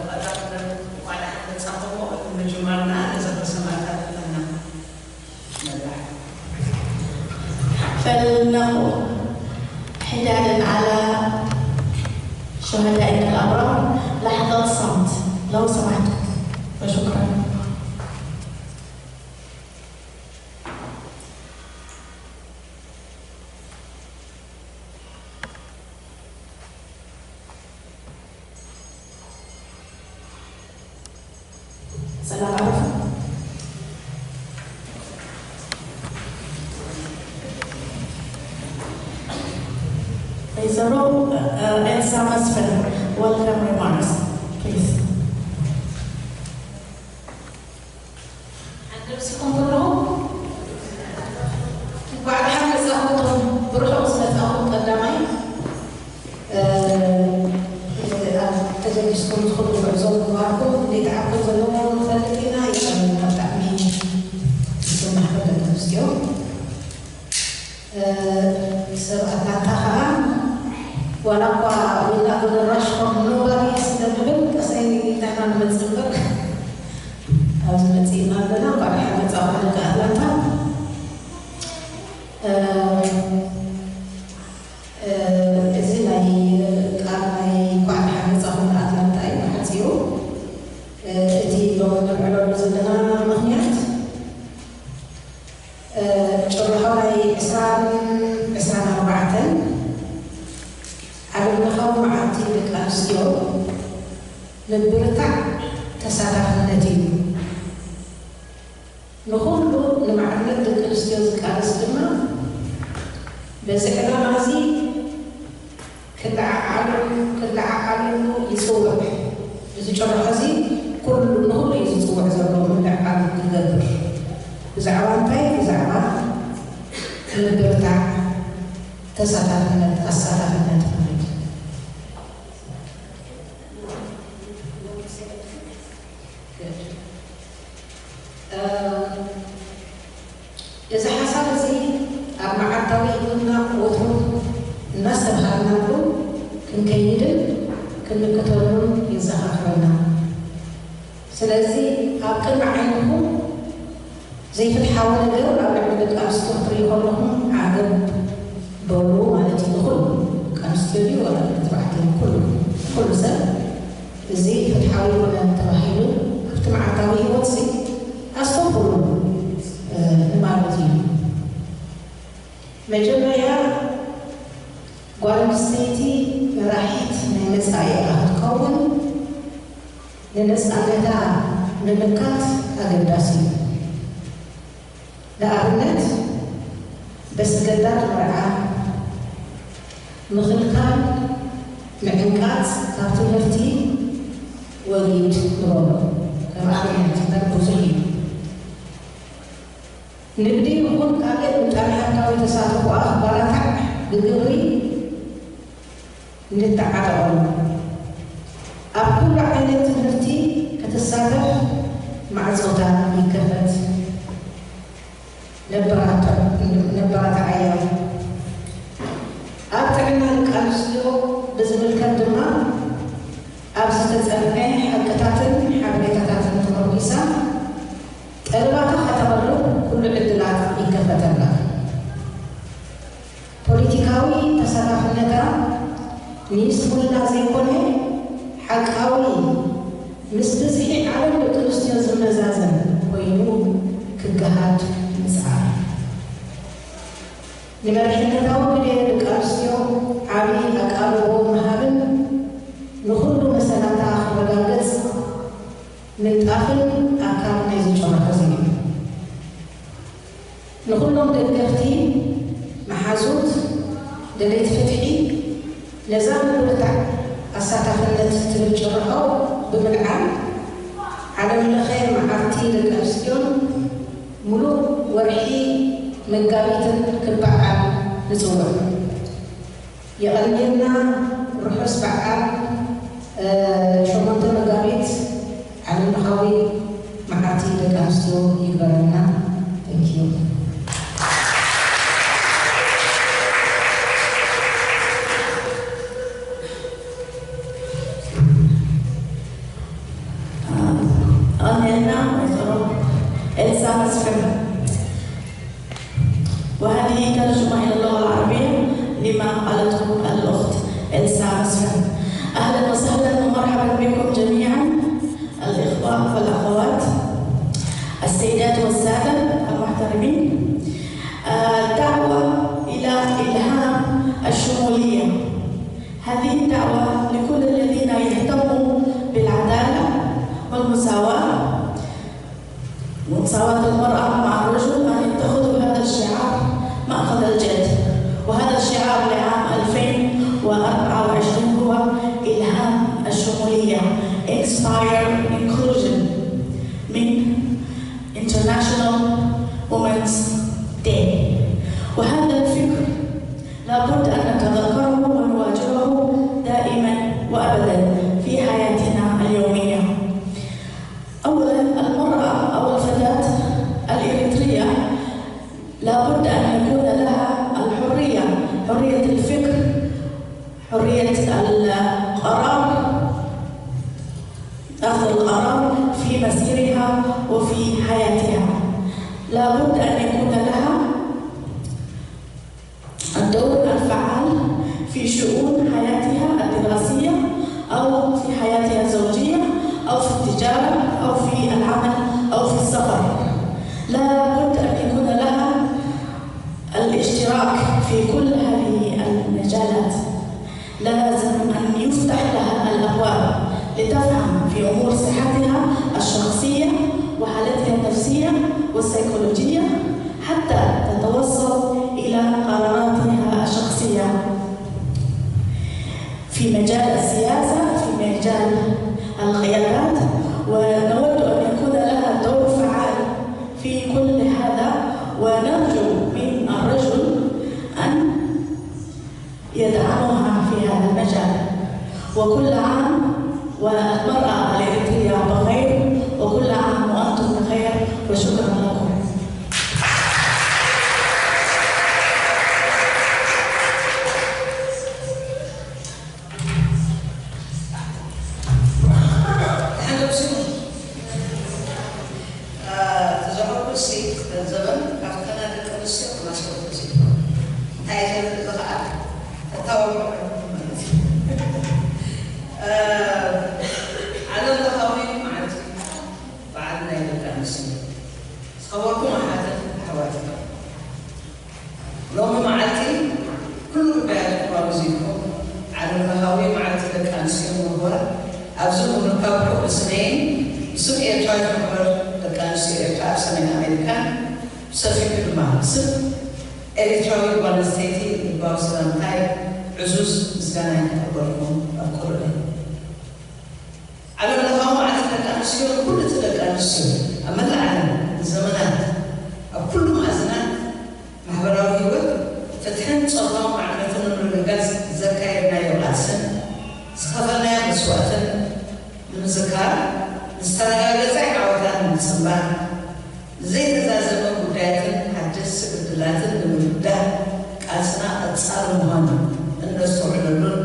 ብቐዳም እንኳዕ ደሓን መጻኹም። ምጅማርና ንዝኽሪ ሰማእታትና ንመርሕ። فلنقم حدادا على شهدائنا الأبرار لحظة صمت لو سمحتم. وشكرا. ሰላም ኣረፉ። ወይዘሮ ኤልሳ መስፍን፣ welcome remarks, please. ሓደርሲኹም ኩሉ እንኳዕ ደሓን መጻኹም። እቶም ብርሑቕ ዝመጻኹም ቀዳማይ ኣብ ተገዲስኩም ትኹሉ ጉዕዞ ምግባርኩም እንዴት ዓኩም ዘለዎ ንፈልጥ ኢና። ይጠምና ብጣዕሚ ዝማሕበር ደቂ ኣንስትዮ ሰብ ኣትላንታ ከዓ ዋላ እኳ ዊና ብንራሽ ከም ኖባዲ ስለንብል ቀሳይ ንጌታና ንመጽእ እምበር ኣብዚ መጽእና ኣለና። እንኳዕ ደሓን መጻኹም ደቂ ኣትላንታ። እዚ ናይ ቃል ናይ እንኳዕ ደሓን መጻኹም ኣትላንታ እዩ ብሓጺሩ። እቲ ሎም ንብዕለሉ ዘለና ምኽንያት ጭርሖ ናይ ዕስራን ዕስራን ኣርባዕተን ዓለም ለኻዊ መዓልቲ ደቂ ኣንስትዮ ምብርታዕ ተሳታፍነት እዩ። ንኹሉ ንማዕርነት ደቂ ኣንስትዮ ዝቃለስ ድማ በዚ ዕላማ እዚ ክለዓዓሉ ክለዓዓሉ ይጽውዕ። እዚ ጭርሖ እዚ ኩሉ ንኹሉ እዩ ዝጽውዕ ዘሎ ምልዕዓል ክገብር። ብዛዕባ እንታይ? ብዛዕባ ምብርታዕ ተሳታፍነት ኣሳታፍነት ማለት እዩ። እዚ ሓሳብ እዚ ኣብ መዓልታዊ ህይወትና ወትሩ እናስተብሃልናሉ ክንከይድን ክንምክተሉን የዘኻኽረና። ስለዚ ኣብ ቅድሚ ዓይንኹም ዘይፍትሓዊ ነገር ኣብ ልዕሊ ደቂ ኣንስትዮ ክትርእዩ ከለኹም ዓገብ በሉ ማለት እዩ። ንኹሉ ደቂ ኣንስትዮ ድዩ ዋላ ደቂ ተባዕትዮ? ኩሉ ኩሉ ሰብ እዚ ፍትሓዊ ይኮነን ተባሂሉ ኣብቲ መዓልታዊ ህይወትሲ ኣስተብህሉ ንማለት እዩ። መጀመርያ ጓል ኣንስተይቲ መራሒት ናይ መጻኢ እያ ክትከውን ንነጻነታ ምምካት ኣገዳሲ እዩ። ንኣብነት በስገዳድ መርዓ፣ ምኽልካል፣ ምዕንቃጽ፣ ካብ ትምህርቲ ወጊድ ንበሎ። ከም ኣብነት እምበር ብዙሕ እዩ። ንግዲ ይኹን ካልእ ምጣኔ ሃብታዊ ተሳትፎኣ ክበራታዕ ብግብሪ ንተዓጠቐሉ። ኣብ ኩሉ ዓይነት ትምህርቲ ክትሳተፍ ማዕጾታት ይከፈት። ነባራታ-፣ ነባራታ ዓያል። ኣብ ጥዕና ደቂ ኣንስትዮ ብዝምልከት ድማ፣ ኣብ ዝተጸንዐ ሓቅታትን ሓበሬታታትን ተመርኲሳ ጠለባታ ከተቕርብ ኩሉ ዕድላት ይከፈተላ። ፖለቲካዊ ተሳታፍነታ ንይስሙላ ዘይኮነ፣ ሓቃዊ፣ ምስ ብዝሒ ዓለም ደቂ ኣንስትዮ ዝመዛዘን ኮይኑ ክገሃድ ምጽዓር። ንመሪሕነታዊ ግደ ደቂ ኣንስትዮ ዓቢ ኣቃልቦ ምሃብን ንኹሉ መሰላታ ክረጋገጽ ምንጣፍን ኣካል ናይዚ ጭርሖ እዚ እዩ። ንኹሎም ደገፍቲ፣ መሓዙት፣ ደለይቲ ፍትሒ፣ ነዛ ምብርታዕ ኣሳታፍነት ትብል ጭርሖ ብምልዓል፣ ዓለም ለኸ መዓልቲ ደቂ ኣንስትዮን ምሉእ ወርሒ መጋቢትን ክበዓል ንጽውዕ። የቐንየልና። ርሑስ በዓል፣ እ፣ ሸሞንተ መጋቢት ዓለም ለኻዊ መዓልቲ ደቂ ኣንስትዮ ይግበረልና። Thank you። የቐንየልና ወይዘሮ ኤልሳ መስፍን። وهذه ترجمة إلى اللغة العربية لما قالته الأخت إلسا مسفن. أهلا وسهلا ومرحبا بكم جميعا، الإخوة والأخوات، السيدات والسادة المحترمين. آه، دعوة إلى إلهام الشمولية. هذه دعوة لكل الذين يهتموا بالعدالة والمساواة، مساواة المرأة مع الرجل، أن يتخذوا هذا الشعار مأخذ الجد. وهذا الشعار لعام ألفين وأربعة وعشرين هو إلهام الشمولية، Inspire Inclusion، من International Women's Day. وهذا الفكر لابد أن نتذكره ونواجهه دائما وأبدا في حياتنا اليومية. أولا، المرأة أو الفتاة الإريترية لابد أن يكون لها الحرية، حرية الفكر، حرية القرار، أخذ القرار في مسيرها وفي حياتها. لابد أن يكون لها الدور الفعال في شؤون حياتها الدراسية أو في حياتها الزوجية أو في التجارة أو في العمل أو في السفر. لا بد أن يكون لها الاشتراك في كل هذه المجالات. لازم أن يفتح لها الأبواب لتفهم في أمور صحتها الشخصية وحالتها النفسية والسيكولوجية حتى تتوصل إلى قراراتها الشخصية في مجال السياسة، في مجال القيادات، ونود أن يكون لها دور فعال في كل هذا، ونرجو من الرجل أن يدعمها في هذا المجال. وكل عام والمرأة الإريترية بخير، وكل عام وأنتم بخير، وشكرا لكم. ዝሃብኩሲ ገንዘበን ካብተና ደቂ ኣንስትዮ ክማስረቱ ሲ እንታይ ዘብል እዚ ከዓ ተታወቅ ማለት እዩ። ዓለም ለኻዊ መዓልቲ በዓል ናይ ደቂ ኣንስትዮ ዝኸበርኩም ኣሓትን ኣሕዋትን ሎሚ መዓልቲ ኩሉ ጉዳያት ክባሉ ዚልኩም ዓለም ለኻዊ መዓልቲ ደቂ ኣንስትዮ ምርኮራ ኣብዚ ብምርካብኩም ብስመይን ብስም ኤርትራዊ ማሕበር ደቂ ኣንስትዮ ኤርትራ ኣብ ሰሜን ኣሜሪካን ብሰፊሑ ድማ ብስም ኤርትራዊ ጓል ኣንስተይቲ ልባዊ ሰላምታይ ዕዙዝ ምስጋና ይቀበልኩም ኣብ ቅርበይ። ዓለም ለኻዊ መዓልቲ ደቂ ኣንስትዮ ንኩሉ እቲ ደቂ ኣንስትዮ ኣብ መላእ ዓለም ንዘመናት ኣብ ኩሉ ማዕዝናት ማሕበራዊ ህይወት ፍትሕን ጾታዊ ማዕርነትን ንምርግጋጽ ዘካየድናዮ ቃልስን ዝኸፈልናዮ መስዋእትን ንምዝካር፣ ንዝተረጋገጸ ዓወታት ንምጽንባር፣ ንዘይተዛዘመ ጉዳያትን ሓደስቲ ዕድላትን ንምብዳህ ቃልስና ቀጻሊ ምዃኑ እነስተውዕለሉን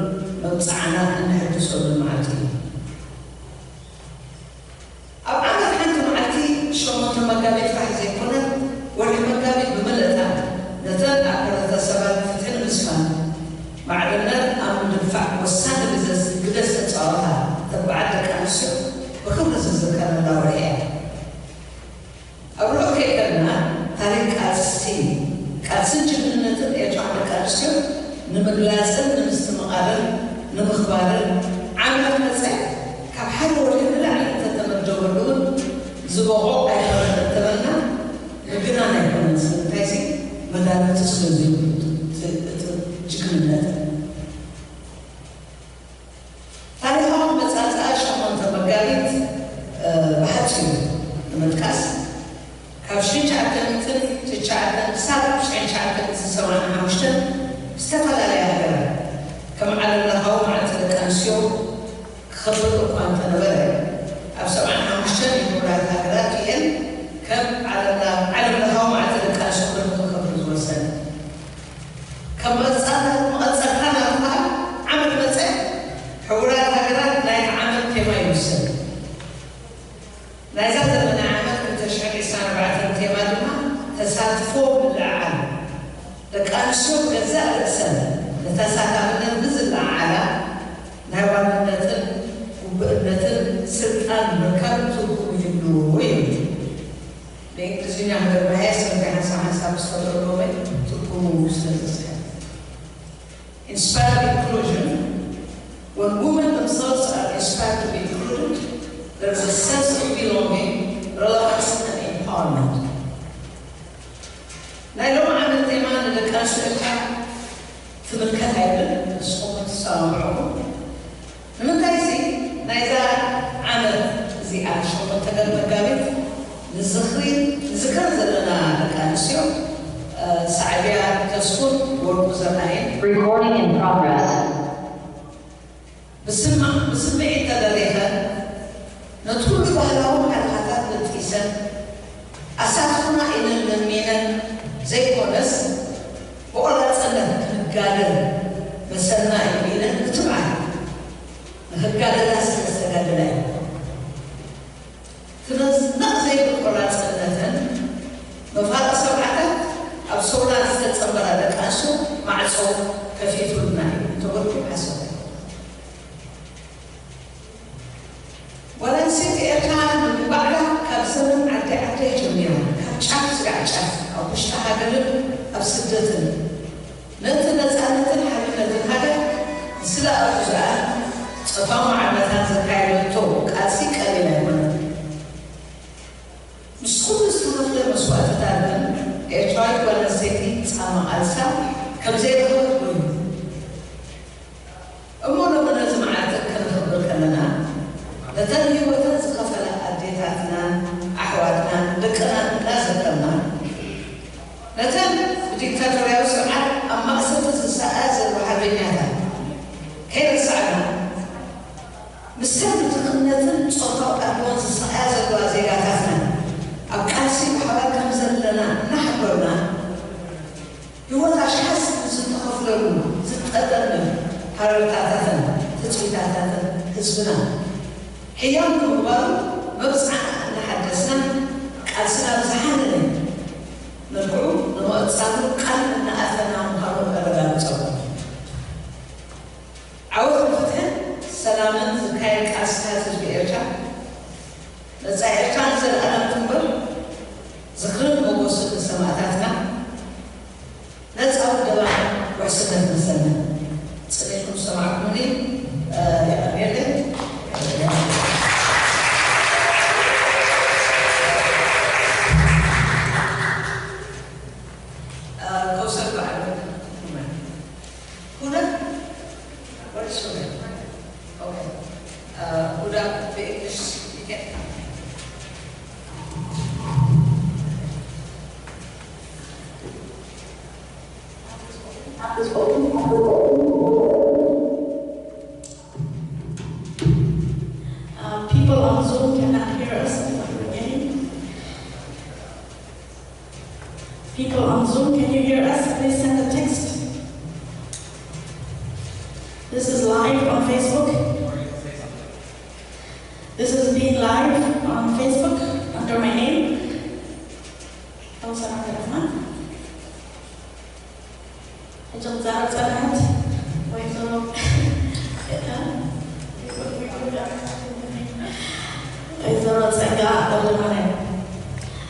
መብጽዓና እነሐድሰሉን መዓልቲ እዩ። ኣብ ዓመት ሓንቲ መዓልቲ ሸሞንተ መጋቢት ጥራሕ ዘይኮነ፣ ወርሒ መጋቢት ብምልእታ ነተን ኣብ ሕብረተሰባት ፍትሒ ንምስፋን ማዕርነት ኣብ ምድንፋዕ ወሳኒ ግደ፣ ግደ ዝተጻወታ ተባዓት ደቂ ኣንስትዮ ብኽብሪ ዝዝከረላ ወርሒ እያ። ኣብ ርሑቕ ከይከድና፣ ታሪኽ ቃልሲ፣ ቃልስን ጅግንነትን ኤርትራውያን ደቂ ኣንስትዮ ንምግላጽን ንምስትምቓርን ንምኽባርን ዓመት መጸ ካብ ሓደ ወርሒ ንላዕሊ እንተተመደበሉ እውን ዝበቑዕ ኣይኮነን እንተበልና ምግናን ኣይኮነን። ስለምንታይሲ መዳርግቲ ስለ ዘይብሉ እቲ፣ እቲ ጅግንነት። ታሪኻዊ መጻጽኣ ሸሞንተ መጋቢት፣ እ፣ ብሓጺሩ ንምጥቃስ፣ ካብ ሽሕን ትሽዓተ ሚእትን ትሽዓተን ክሳብ ሽሕን ትሽዓተ ሚእትን ሰብዓን ሓሙሽተን ዝተፈላለያ ሃገራት ከም ዓለም ለኻዊ መዓልቲ ደቂ ኣንስትዮ ክኸብር እኳ እንተነበረ፣ ኣብ ሰብዓን ሓሙሽተን ሕቡራት ሃገራት ዩ ኤን ከም ዓለም ለ-፣ ዓለም ለኻዊ መዓልቲ ደቂ ኣንስትዮ ክኸብር ዝወሰነ። ከም መቐጸልታ፣ መቐጸልታ ናቱ ከኣ ዓመት መጸ ሕቡራት ሃገራት ናይቲ ዓመት ቴማ ይውስን። ናይዛ ዘመናዊ ዓመት ክልተ ሽሕን ዕስራን ኣርባዕተን ቴማ ድማ ተሳትፎ ምልዕዓል። ደቂ ኣንስትዮ ብገዛእ ርእሰን ንተሳታፍነት ንዝለዓዓላ ናይ ዋንነትን ግቡእነትን ስልጣን ምርካብ ትርጉም ይህልዎ እዩ። ብእንግሊዝኛ ክደግመያ፣ ሰንቢሓ ሓንሳብ ሓንሳብ ምስ ተተርጎመ ትርጉሙ ስለ ዝስሕት። Inspired inclusion, when women themselves are inspired to be included, there is a sense of belonging, relevance and empowerment. ናይ ሎሚ ዓመት ቴማ ንደቂ ኣንስትዮ ኤርትራ ትምልከት ኣይብልን፣ ንስኹም ትሰማምዑ። ንምንታይሲ ናይዛ ዓመት እዚኣ ሸሞንተ መጋቢት ንዝኽሪ፣ ንዝክር ዘለና ደቂ ኣንስትዮ፣ እ፣ ሳዕብያ ተስፉን ወርቁ ዘርኣይን Recording in progress. ብስማ-፣ ብስምዒት ተደሪኸን ነቲ ኩሉ ባህላዊ ሓለኻታት በጢሰን ኣሳትፎና ኢለን ለሚነን ዘይኮነስ ብቆራጽነት ክንጋደል መሰልና እዩ ኢለን ምትብዓል ንኽጋደላ ስለ ዝተጋደላ እዩ። እቲ ነዝናቕ ዘይብል ቆራጽነተን መፋርቕ ሰብዓታት ኣብ ሰውራ ዝተጸንበራ ደቂ ኣንስትዮ ማዕጾ ከፊቱልና እዩ ተበልኩ ሓሰብኩ። ጓል ኣንስተይቲ ኤርትራ ንምንባዕላ ካብ ዘመን ዓዲ ዓደይ ጀሚራ፣ ካብ ጫፍ ስጋዕ ጫፍ፣ ኣብ ውሽጢ ሃገርን ኣብ ስደትን፣ ነቲ ነጻነትን ሓርነትን ሃገር ንስለ ኣፉ ዝኣን ጾታዊ ማዕርነታን ዘካየደቶ ቃልሲ ቀሊል ኣይኮነን። ምስ ኩሉ ዝተኸፍለ መስዋእትታት ግን ኤርትራዊት ጓል ኣንስተይቲ ጻማ ቃልሳ ከም ዘይረኸበት ኮይኑ። እሞ ሎሚ ነዚ መዓልቲ ከነኽብር ከለና፣ ነተን ህይወተን ዝኸፈላ ኣዴታትናን ኣሕዋትናን ደቅናን እንዳዘከርና፣ ነተን ብዲክታቶርያዊ ስርዓት ኣብ ማእሰርቲ ዝሰኣያ ዘለዋ ሓርበኛታት ከይረሳዕና፣ ምስተን ብድኽነትን ጾታዊ ኣድልዎን ዝሰኣያ ዘለዋ ዜጋታትና ኣብ ቃልሲ ብሓባር ከም ዘለና እናሓበርና፣ ህይወት ኣሽሓት ዝተኸፍለሉ ዝጠጠነ ሃረርታታትን ትጽቢታታትን ህዝብና ሕያው ንምግባሩ መብጽዓና እናሓደስና ቃልስና ብዝሓለለ መልክዑ ንምቕጻሉ ቃል እናኣተና ምዃኑ ከረጋግጸኩም። ዓወት ንፍትሕን ሰላምን ዝካየድ ቃልስታት ህዝቢ ኤርትራ፣ ነጻ ኤርትራ ንዘለኣለም ትንበር፣ ዝኽርን ሞጎስን ንሰማእታትና፣ ነጻ ውደባን ውሕስነት ንሰንዕ። ጽኒዕኩም ዝሰማዕኩምኒ፣ እ፣ የቐንየለይ። እ፣ ከውሰድ በዓል Uh, people on Zoom cannot hear us. What we're getting. People on Zoom, can you hear us? Please send a text. This is live on Facebook. This is being live on Facebook under my name. Kausar Abdurrahman. ሕጂ ክትዛረብ ጸንሐት ወይዘሮ ወይዘሮ ጸጋ ወልደማርያም።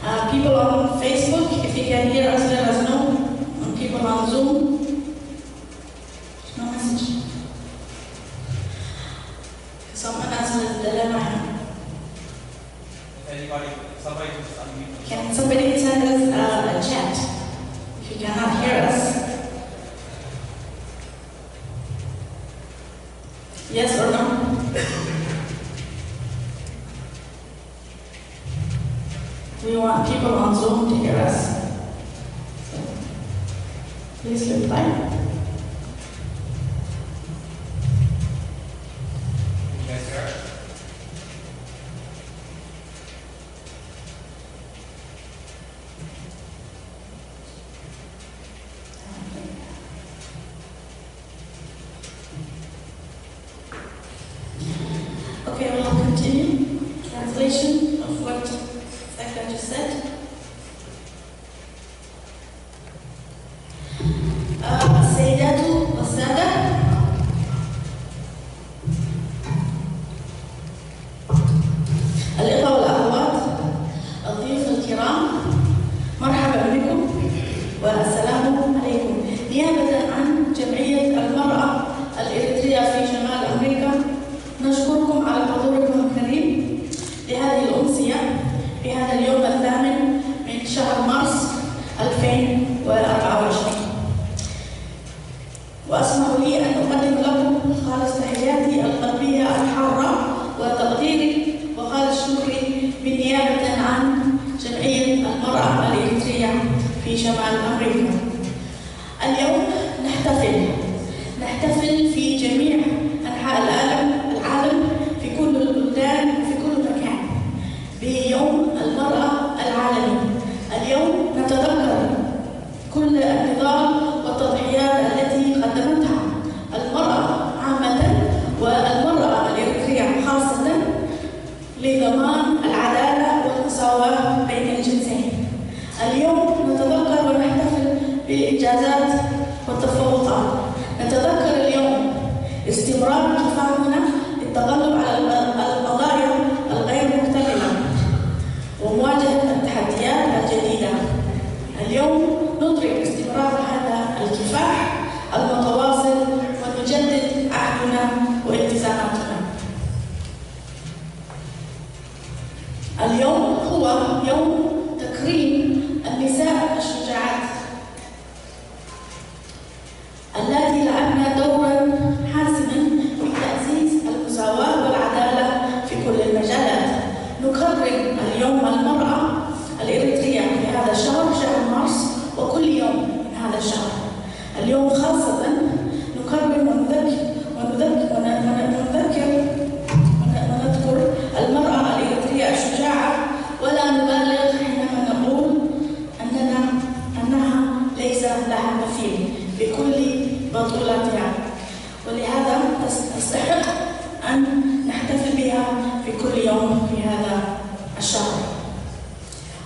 Uh, people on Facebook, if you can hear us, let us know. And people on Zoom, no message. ክሰምዑና ስለ ዝደለና ኢና። If anybody, somebody can just unmute themselves. Can somebody send us a, a chat if you cannot hear us? Yes or no? We want people on Zoom to hear us. So, please reply. You guys hear? Okay, we'll continue. Translation of what ጸጋ just said. Uh, السيدات والسادة، الإخوة والأخوات، الضيوف الكرام، مرحبا بكم والسلام عليكم. نيابة عن جمعية المرأة الإريترية في شمال أمريكا، نشكركم على حضوركم الكريم لهذه الأمسية في هذا اليوم الثامن من شهر مارس ألفين وأربعة وعشرين. واسمحوا لي أن أقدم لكم خالص تحياتي القلبية الحارة وتقديري وخالص شكري بالنيابة عن جمعية المرأة الإريترية في شمال أمريكا. اليوم نحتفل، نحتفل في جميع أنحاء العالم، العالم، في كل البلدان وفي كل مكان بيوم المرأة العالمي. اليوم نتذكر كل النضال والتضحيات التي قدمتها المرأة عامة والمرأة الإريترية خاصة لضمان العدالة والمساواة بين الجنسين. اليوم نتذكر ونحتفل بالإنجازات والتفوقات. نتذكر اليوم استمرار كفاحنا للتغلب على الق-، القضايا الغير مكتملة ومواجهة التحديات الجديدة. اليوم ندرك استمرار هذا الكفاح المتواصل ونجدد عهدنا والتزاماتنا. اليوم هو يوم تكريم النساء الشجاعات اللاتي لعبن دورا حاسما في تعزيز المساواة والعدالة في كل المجالات. نكرم اليوم المرأة الإريترية في هذا الشهر، شهر مارس، وكل يوم من هذا الشهر. اليوم خاصة نكرم ونذكر، ونذكر، ون-، ون-، ونذكر، ون-، ونذكر المرأة الإريترية الشجاعة، ولا نبالغ حينما نقول أننا، أنها ليس لها مثيل بكل بطولاتها، ولهذا تس-، تستحق أن نحتفل بها في كل يوم في هذا الشهر.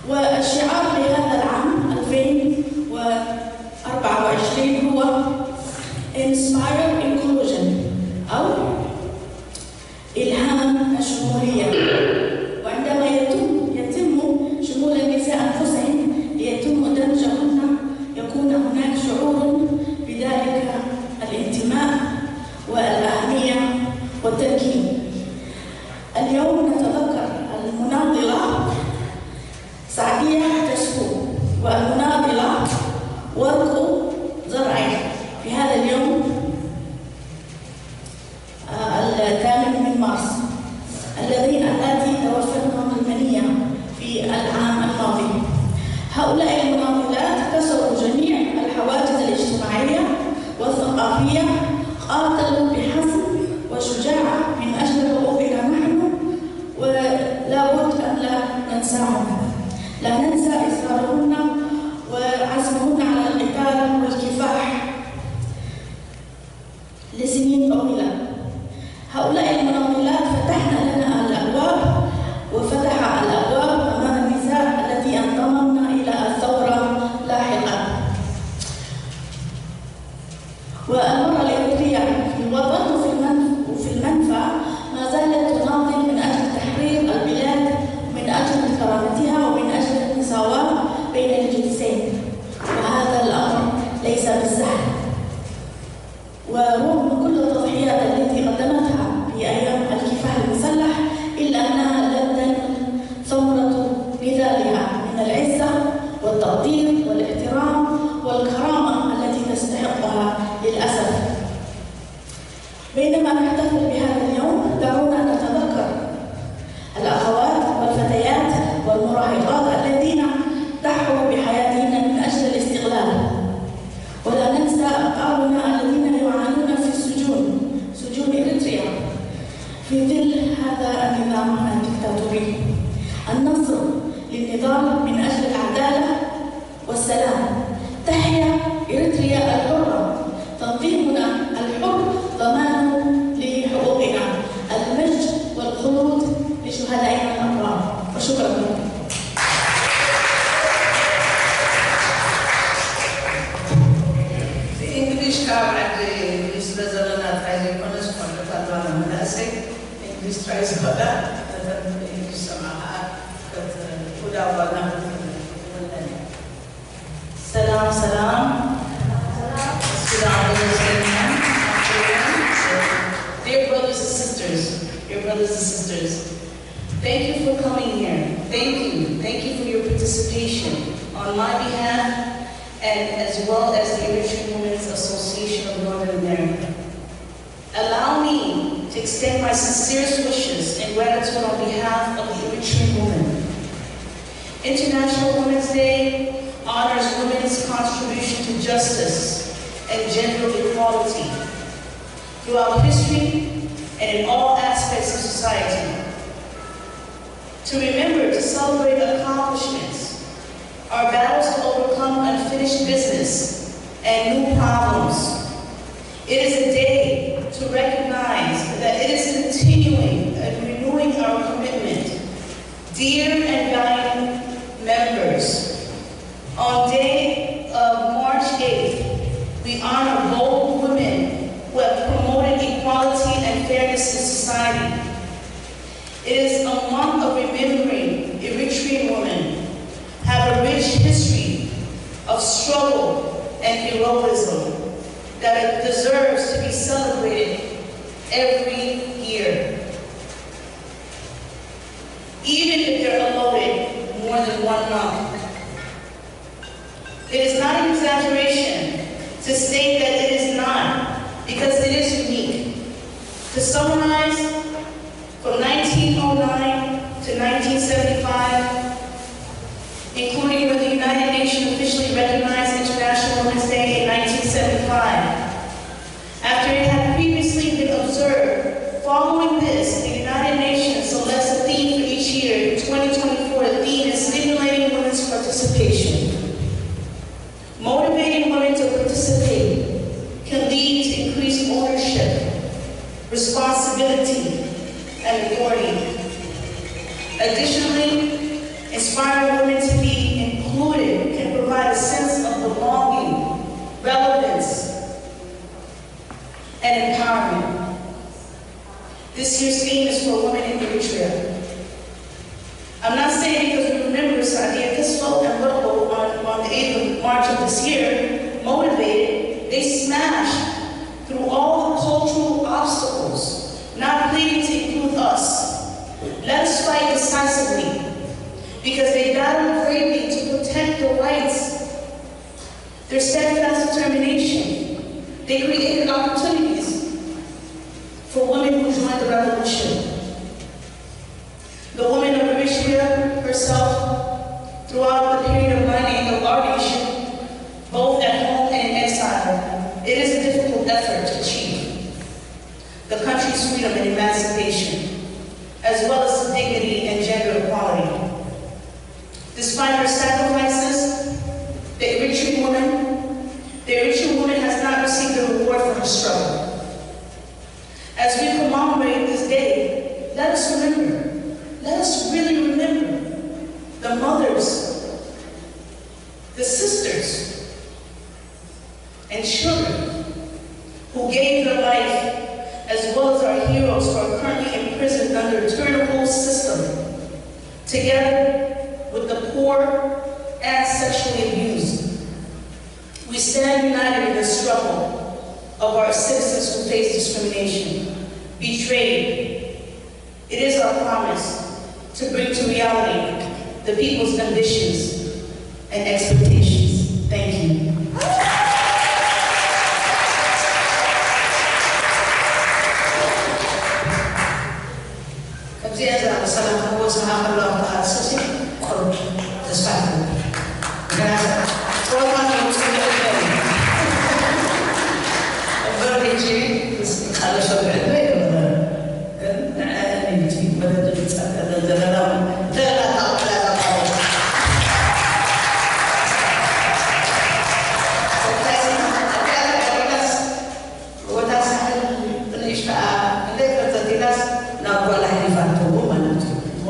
والشعار لهذا العام ألفين وأربعة وعشرين هو Inspire Inclusion أو إلهام الشمولية. وعندما يتم، يتم شمول النساء أنفسهن ليتم دمجهن، يكون هناك شعور بذلك الانتماء والأهمية والتمكين. اليوم نتذكر المناضلة سعدية تشكو والمناضلة ورقو زرعي في هذا اليوم قاتلوا بحزم وشجاعة من أجل حقوقنا نحن، ولا بد أن لا ننساهم. لا ننسى إصرارهن وعزمهن على القتال والكفاح لسنين طويلة. هؤلاء المناضلات فتحن لنا الأبواب، وفتح الأبواب أمام النساء التي انضممن إلى الثورة لاحقا. والمرأة الإريترية في الوطن وفي المنف-، وفي المنفى ما زالت تناضل من أجل تحرير البلاد، من أجل كرامتها، ومن أجل المساواة بين الجنسين. وهذا الأمر ليس بالسهل. ورغم كل التضحيات التي قدمتها في أيام الكفاح المسلح، إلا أنها لم تنل ثمرة نضالها من العزة والتقدير والاحترام والكرامة التي تستحقها للأسف. بينما نحتفل بهذا اليوم، دعونا نتذكر الأخوات والفتيات والمراهقات الذين ضحوا بحياتهن من أجل الاستقلال. ولا ننسى أبطالنا الذين يعانون في السجون، سجون إريتريا، في ظل هذا النظام الدكتاتوري. النصر للنضال من أجل العدالة والسلام. تحيا إريتريا الحرة، تنظيمنا الحر ضمان لحقوقنا. المجد والخلود لشهدائنا الأبرار. وشكرا لكم. English ካብ ዓዲ እንግሊዝ ስለ ዘለና ጥራይ ዘይኮነ ዝኾነ ታላና መናእሰይ English ጥራይ ዝኸዳ ነተን English ሰምዓ ከዓ ከት-፣ ውዳ ጓልና ክትብለን እያ። ሰላም ሰላም። Dear brothers and sisters, dear brothers and sisters, thank you for coming here. Thank you. Thank you for your participation on my behalf and as well as the Eritrean Women's Association of Northern America. Allow me to extend my sincerest wishes and gratitude on behalf of the Eritrean women. International Women's Day honors women's contribution to justice and gender equality throughout history and in all aspects of society. To remember to celebrate accomplishments, our battles to overcome unfinished business and new problems. It is a day to recognize that it is continuing and renewing our commitment. Dear and valued members, on day of March eighth, we honor bold women who have promoted equality and fairness in society. It is a month of remembering Eritrean women have a rich history of struggle and heroism that deserves to be celebrated every year. Even if they're allotted more than one month. It is not an exaggeration to state that it is not, because it is unique. To summarize, from nineteen oh nine to nineteen seventy-five, including when the United Nations officially recognized International Women's Day in nineteen seventy-five. After it had previously been observed, following this, the United Nations selects a theme for each year. In twenty twenty-four, the theme is stimulating women's participation. Motivating women to participate can lead to increased ownership, responsibility, and authority. Additionally, inspiring women to be included can provide a sense of belonging, relevance, and empowerment. This year's theme is for women in Eritrea. I'm not saying because we remember Saadia Tesfel and Robo on, on the eighth of March of this year, motivated, they smashed through all the cultural obstacles, not pleading to include us. Let us fight decisively because they battled bravely to protect the rights, their steadfast determination. They created opportunities for women who joined the revolution. The woman of Eritrea herself, throughout the period of my name of our nation, both at home and in exile. It is a difficult effort to achieve the country's freedom and emancipation, as well as dignity and gender equality. Despite her sacrifices, the Eritrean woman, the Eritrean woman has not received the reward for her struggle. As we commemorate this day, let us remember, let us really remember the mothers, the sisters, and children who gave their life, as well as our heroes who are currently imprisoned under a tyrannical system, together with the poor and sexually abused. We stand united in the struggle of our citizens who face discrimination, betrayed. It is our promise to bring to reality the people's ambitions and expectations. Thank you. ከምዚኣ ዝኣመሰላ ክወስኻ ከለዋ ተቓልሰሲ ቁሩብ ተስፋ ትገብር። ምክንያቱ ጸወታ ነው ጽቡቅ ይበል። እምበር ሕጂ ምስ ቃለሶ ብዕድመ ይነበረ። ግን ንዕአን እዩ መደብ ዝጸቀለ ዘለና። ተላታ ተላታ ወታ ሳሕል ንእሽተኣ ክንደይ ቅርጸት ኢላስ ናብ ጓል ኣሕሊፋቶ ማለት እዩ። እሞ፣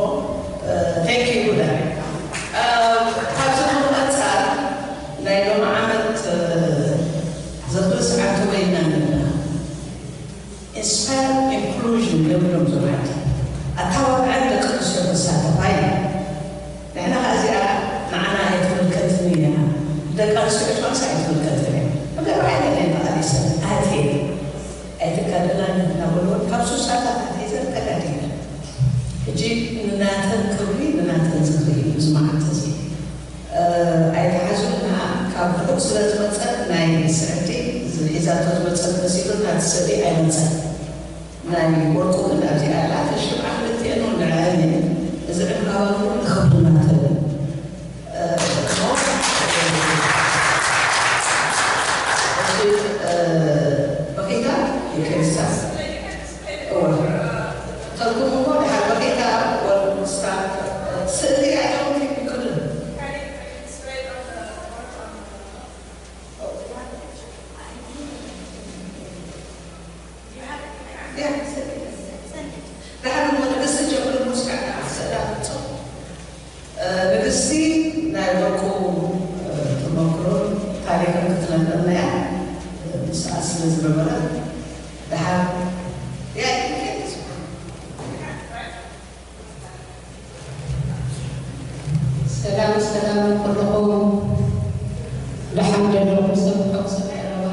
እ፣ thank you ጉዳይ። እ፣ ካብዚ ብምቕጻል ናይ ሎሚ ዓመት፣ እ፣ ዝኽሪ ሰዓት ተወይና ኣለና። ኢንስፓየር ኢንክሉዥን ይብሎም ዞም ዓዲ። ኣተባብዐን ደቂ ኣንስትዮ ክሳተፋ እዩ። ንሕና ኸኣ እዚኣ ንዓና ኣይትምልከትን እያ። ደቂ ኣንስትዮ ኤርትራንስ ኣይትምልከትን እያ። ብገባይ ገለ ተቓሊሰን ኣትየ ኣይትጋደላን እናበልወን ካብ ሱሳታት ኣትሒዘን ተጋዲለን። ሕጂ ንናተን ክብሪ ንናተን ዝኽሪ እዩ እዚ መዓልቲ እዚ። እ፣ ኣይትሓዙልና ካብ ርሑቕ ስለ ዝመጸት ናይ ስዕዲ ሒዛቶ ዝመጸት መሲሉና እቲ ስእሊ ኣይመጸን። ናይ ወርቁ ግን ኣብዚኣ ኣላ። ተሽብዓ ክልቲኤን እውን ንዕአን እየን። እዚ ዕምባባ እውን ንኽብርና ተብል። እ፣ እሞ፣ እ፣ በኺታ ይከይሳ። እወ። ተልኩም እሞ ድሓር በኺታ ወል ምስታ ስእሊ ኣጆኹም ይብሉን። ድሓር እሞ ንግስቲ ጀምሩ፣ ሙዚቃ ስእላ ትምጽእ። እ፣ ንግስቲ ናይ ወርቁ፣ እ፣ ተመክሮን ታሪኽን ክትነግረና እያ። እ፣ ምስኣ ስለ ዝነበረ ድሓር እያ። ሰላም ሰላም ኩልኹም፣ ደሓን ደለኹም? ሰብ ብሕጉስ ኣረባ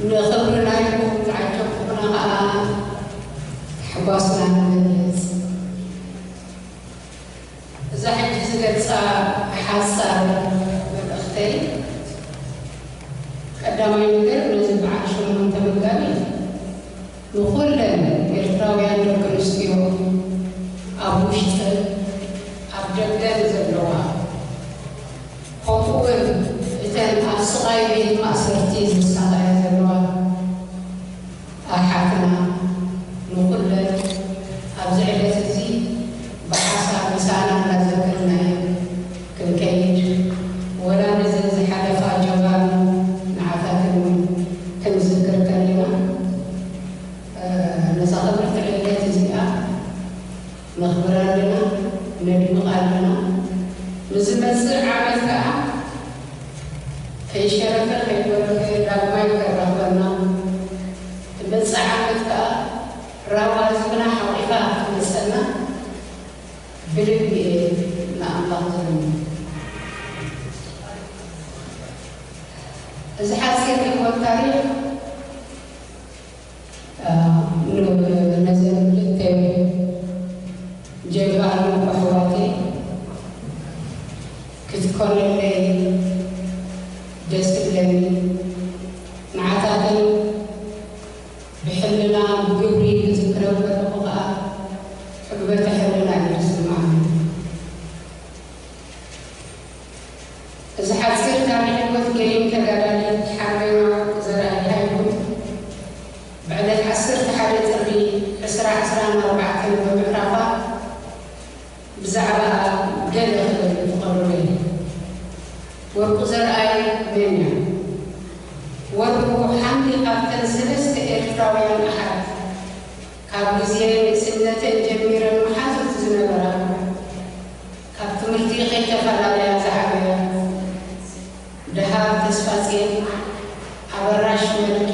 ንኽብሪ ናይኩም ዝዓጀብኩምና ኸኣ ታሕጓስና ንገልጽ። እዛ ሕጂ ዝገልጻ ሓጻር መልእኽተይ፣ ቀዳማይ ነገር ነዚ በዓል ሸሞንተ መጋቢት ንኹለን ኤርትራውያን ደቂ ኣንስትዮ ኣብ ውሽጥን ኣብ ደገን ዘለዋ፣ ከምኡ'ውን እተን ኣብ ስቓይ ቤት ማእሰርቲ ዝሳቐያ ዘለዋ ኣሓትና፣ ንኹለን ኣብዚ ዕለት እዚ ብሓሳብ ምሳና እናዘከርናየን ክንከይድ፣ ወላ ነዘን ዝሓለፋ ጀጋኑ ንዓታተን እውን ክንዝክር ከለና፣ እ፣ ነዛ ክብርቲ ዕለት እዚኣ ነኽብራ ኣለና፣ ነድምቓ ኣለና። ንዝመጽእ ዓመት ከኣ ከይሸረፈ ከይጎረፈ ዳግማይ ከራኽበና፣ ዝመጽእ ዓመት ከኣ ራህዋ ህዝብና ሓቒፋ ክትመጸና ብልቢ እየ ንኣምላኽ ዝልምን። እዚ ሓጺር ህይወት ታሪኽ፣ እ፣ ን-፣ ነዘን ክልተ ጀጋኑ ኣሕዋተይ ክትኮነለይ ደስ ትብለኒ። ንዓታተን ብሕልና ብግብሪ ክዝክረን ከለኹ ኸኣ ሕግበተ ሕልና እዩ ዝስምዓኒ። እዚ ሓጺር ታሪኽ ህይወት ገሊኦም ተጋዳሊት ሰለስተ ኤርትራውያን ኣሓት ካብ ግዜ ንእስነተን ጀሚረን መሓዙት ዝነበራ፣ ካብ ትምህርቲ ከይተፈላለያ ዝዓበያ፣ ደሃብ ተስፋጽዮን፣ ኣበራሽ መልኬ፣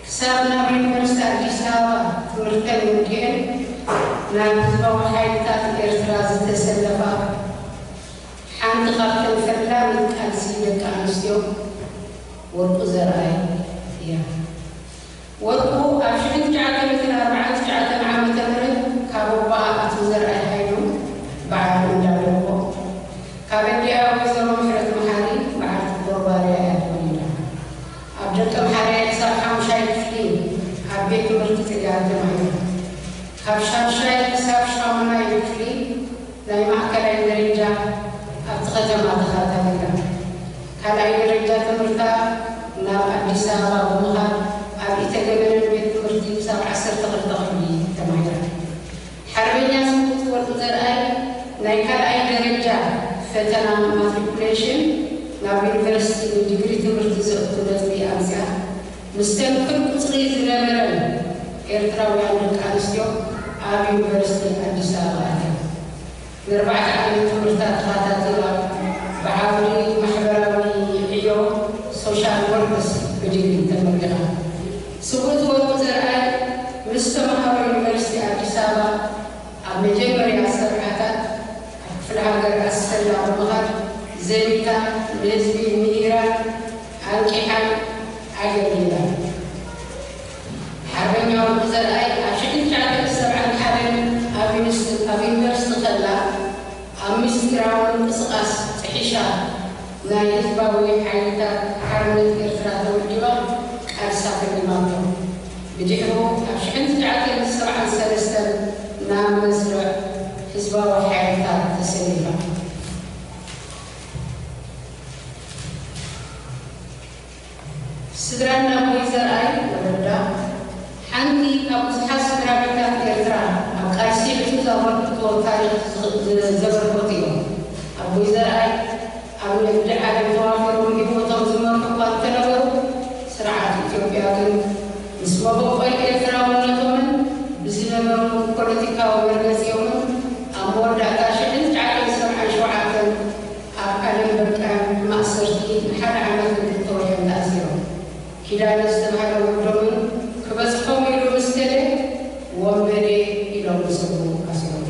ክሳብ ናብ ዩኒቨርሲቲ ኣዲስ ኣበባ ትምህርተን ወዲአን ናብ ህዝባዊ ሓይልታት ኤርትራ ዝተሰለፋ፣ ሓንቲ ካብተን ፈላሚት ቃልሲ ደቂ ኣንስትዮ ወርቁ ዘርኣይ እያ። ወርቁ ኣብ ሽሕን ትሽዓተ ሚእትን ኣርባዓን ትሽዓተን ዓመተ ምህረት ካብ ኣቦኣ ኣቶ ዘርኣይ ሃይሉ፣ በዓል እንዳ ደርሆ፣ ካብ ኣዲኣ ወይዘሮ ምሕረት መሓሪ፣ በዓልቲ ኮርባርያ እያ ተወሊዳ። ኣብ ደቀምሓርያ ክሳብ ሓሙሻይ ክፍሊ ኣብ ቤት ትምህርቲ ጥልያን ተማሂራ። ካብ ሻድሻይ ክሳብ ሻሙናይ ክፍሊ ናይ ማእከላይ ደረጃ ኣብቲ ከተማ ተኸታቲላ። ካልኣይ ደረጃ ትምህርታ ናብ ኣዲስ ኣበባ ብምኻድ ኣብ ኢተገበረን ቤት ትምህርቲ ክሳብ ዓሰርተ ክልተ ክፍሊ ተማሂራ። ሓርበኛ ስዉእ ወርቁ ዘርኣይ ናይ ካልኣይ ደረጃ ፈተና ማትሪኩሌሽን ናብ ዩኒቨርሲቲ ንዲግሪ ትምህርቲ ዘእቱ ነጥቢ ኣምፅኣ፣ ምስተን ክብ ቁፅሪ ዝነበረን ኤርትራውያን ደቂ ኣንስትዮ ኣብ ዩኒቨርሲቲ ኣዲስ ኣበባ ኣትያ። ንኣርባዕተ ዓመት ትምህርታ ተኸታቲላ፣ ብዓውዲ ማሕበራዊ ዕዮ፣ ሶሻል ወርክስ፣ ብዲግሪ ተመሪቓ። ስውእቲ ወርቁ ዘርኣይ ምስ ተምሃሮ ዩኒቨርሲቲ ኣዲስ ኣበባ ኣብ መጀመርያ ሰብዓታት ኣብ ክፍለ ሃገር ኣሰላ ብምኻድ ዘሚታ፣ ንህዝቢ ምሂራን ኣንቂሓን ኣገልጊላ። ሓርበኛ ወርቁ ዘርኣይ ኣብ ሽሕን ትሽዓተ ሚእትን ሰብዓን ሓደን ኣብ ዩኒስ-፣ ኣብ ዩኒቨርሲቲ ከላ ኣብ ምስጢራዊ ምንቅስቓስ ጥሒሻ ናይ ህዝባዊ ሓይልታት ሓርነት ኤርትራ ተወዲባ ቃልሳ ፈሊማቶ። ብድሕሩ ኣብ ሽሕን ትሽዓተ ሚእትን ሰብዓን ሰለስተን ናብ መስርዕ ህዝባዊ ሓይልታት ተሰሊፋ። ስድራ ኣቦይ ዘርኣይ ወረዳ ሓንቲ ካብ ብዙሓት ስድራ ቤታት ኤርትራ ኣብ ቃልሲ ዕዙዝ ኣበርክቶ ታሪኽ ዘበርከቱ እዮም። ኣቦይ ዘርኣይ ኣብ ንግዲ ዓለም ተዋፊሮም ህይወቶም ዝመርሑ እኳ እንተነበሩ፣ ስርዓት ኢትዮጵያ ግን ምስ መበቆል ኤርትራውነቶምን ብዝነበሮም ፖለቲካዊ መርገጺኦምን ኣብ መወዳእታ ሽሕን ትሽዓተ ሚእትን ሰብዓን ሸውዓተን ኣብ ዓለም በቃ ማእሰርቲ ንሓደ ዓመት ንክልተ ወርሕን ተኣሲሮም። ኪዳነ ዝተባህለ ወዶምን ክበጽሖም ኢሉ ምስ ከደ፣ ወንበዴ ኢሎም ብስሙ ኣሲሮም።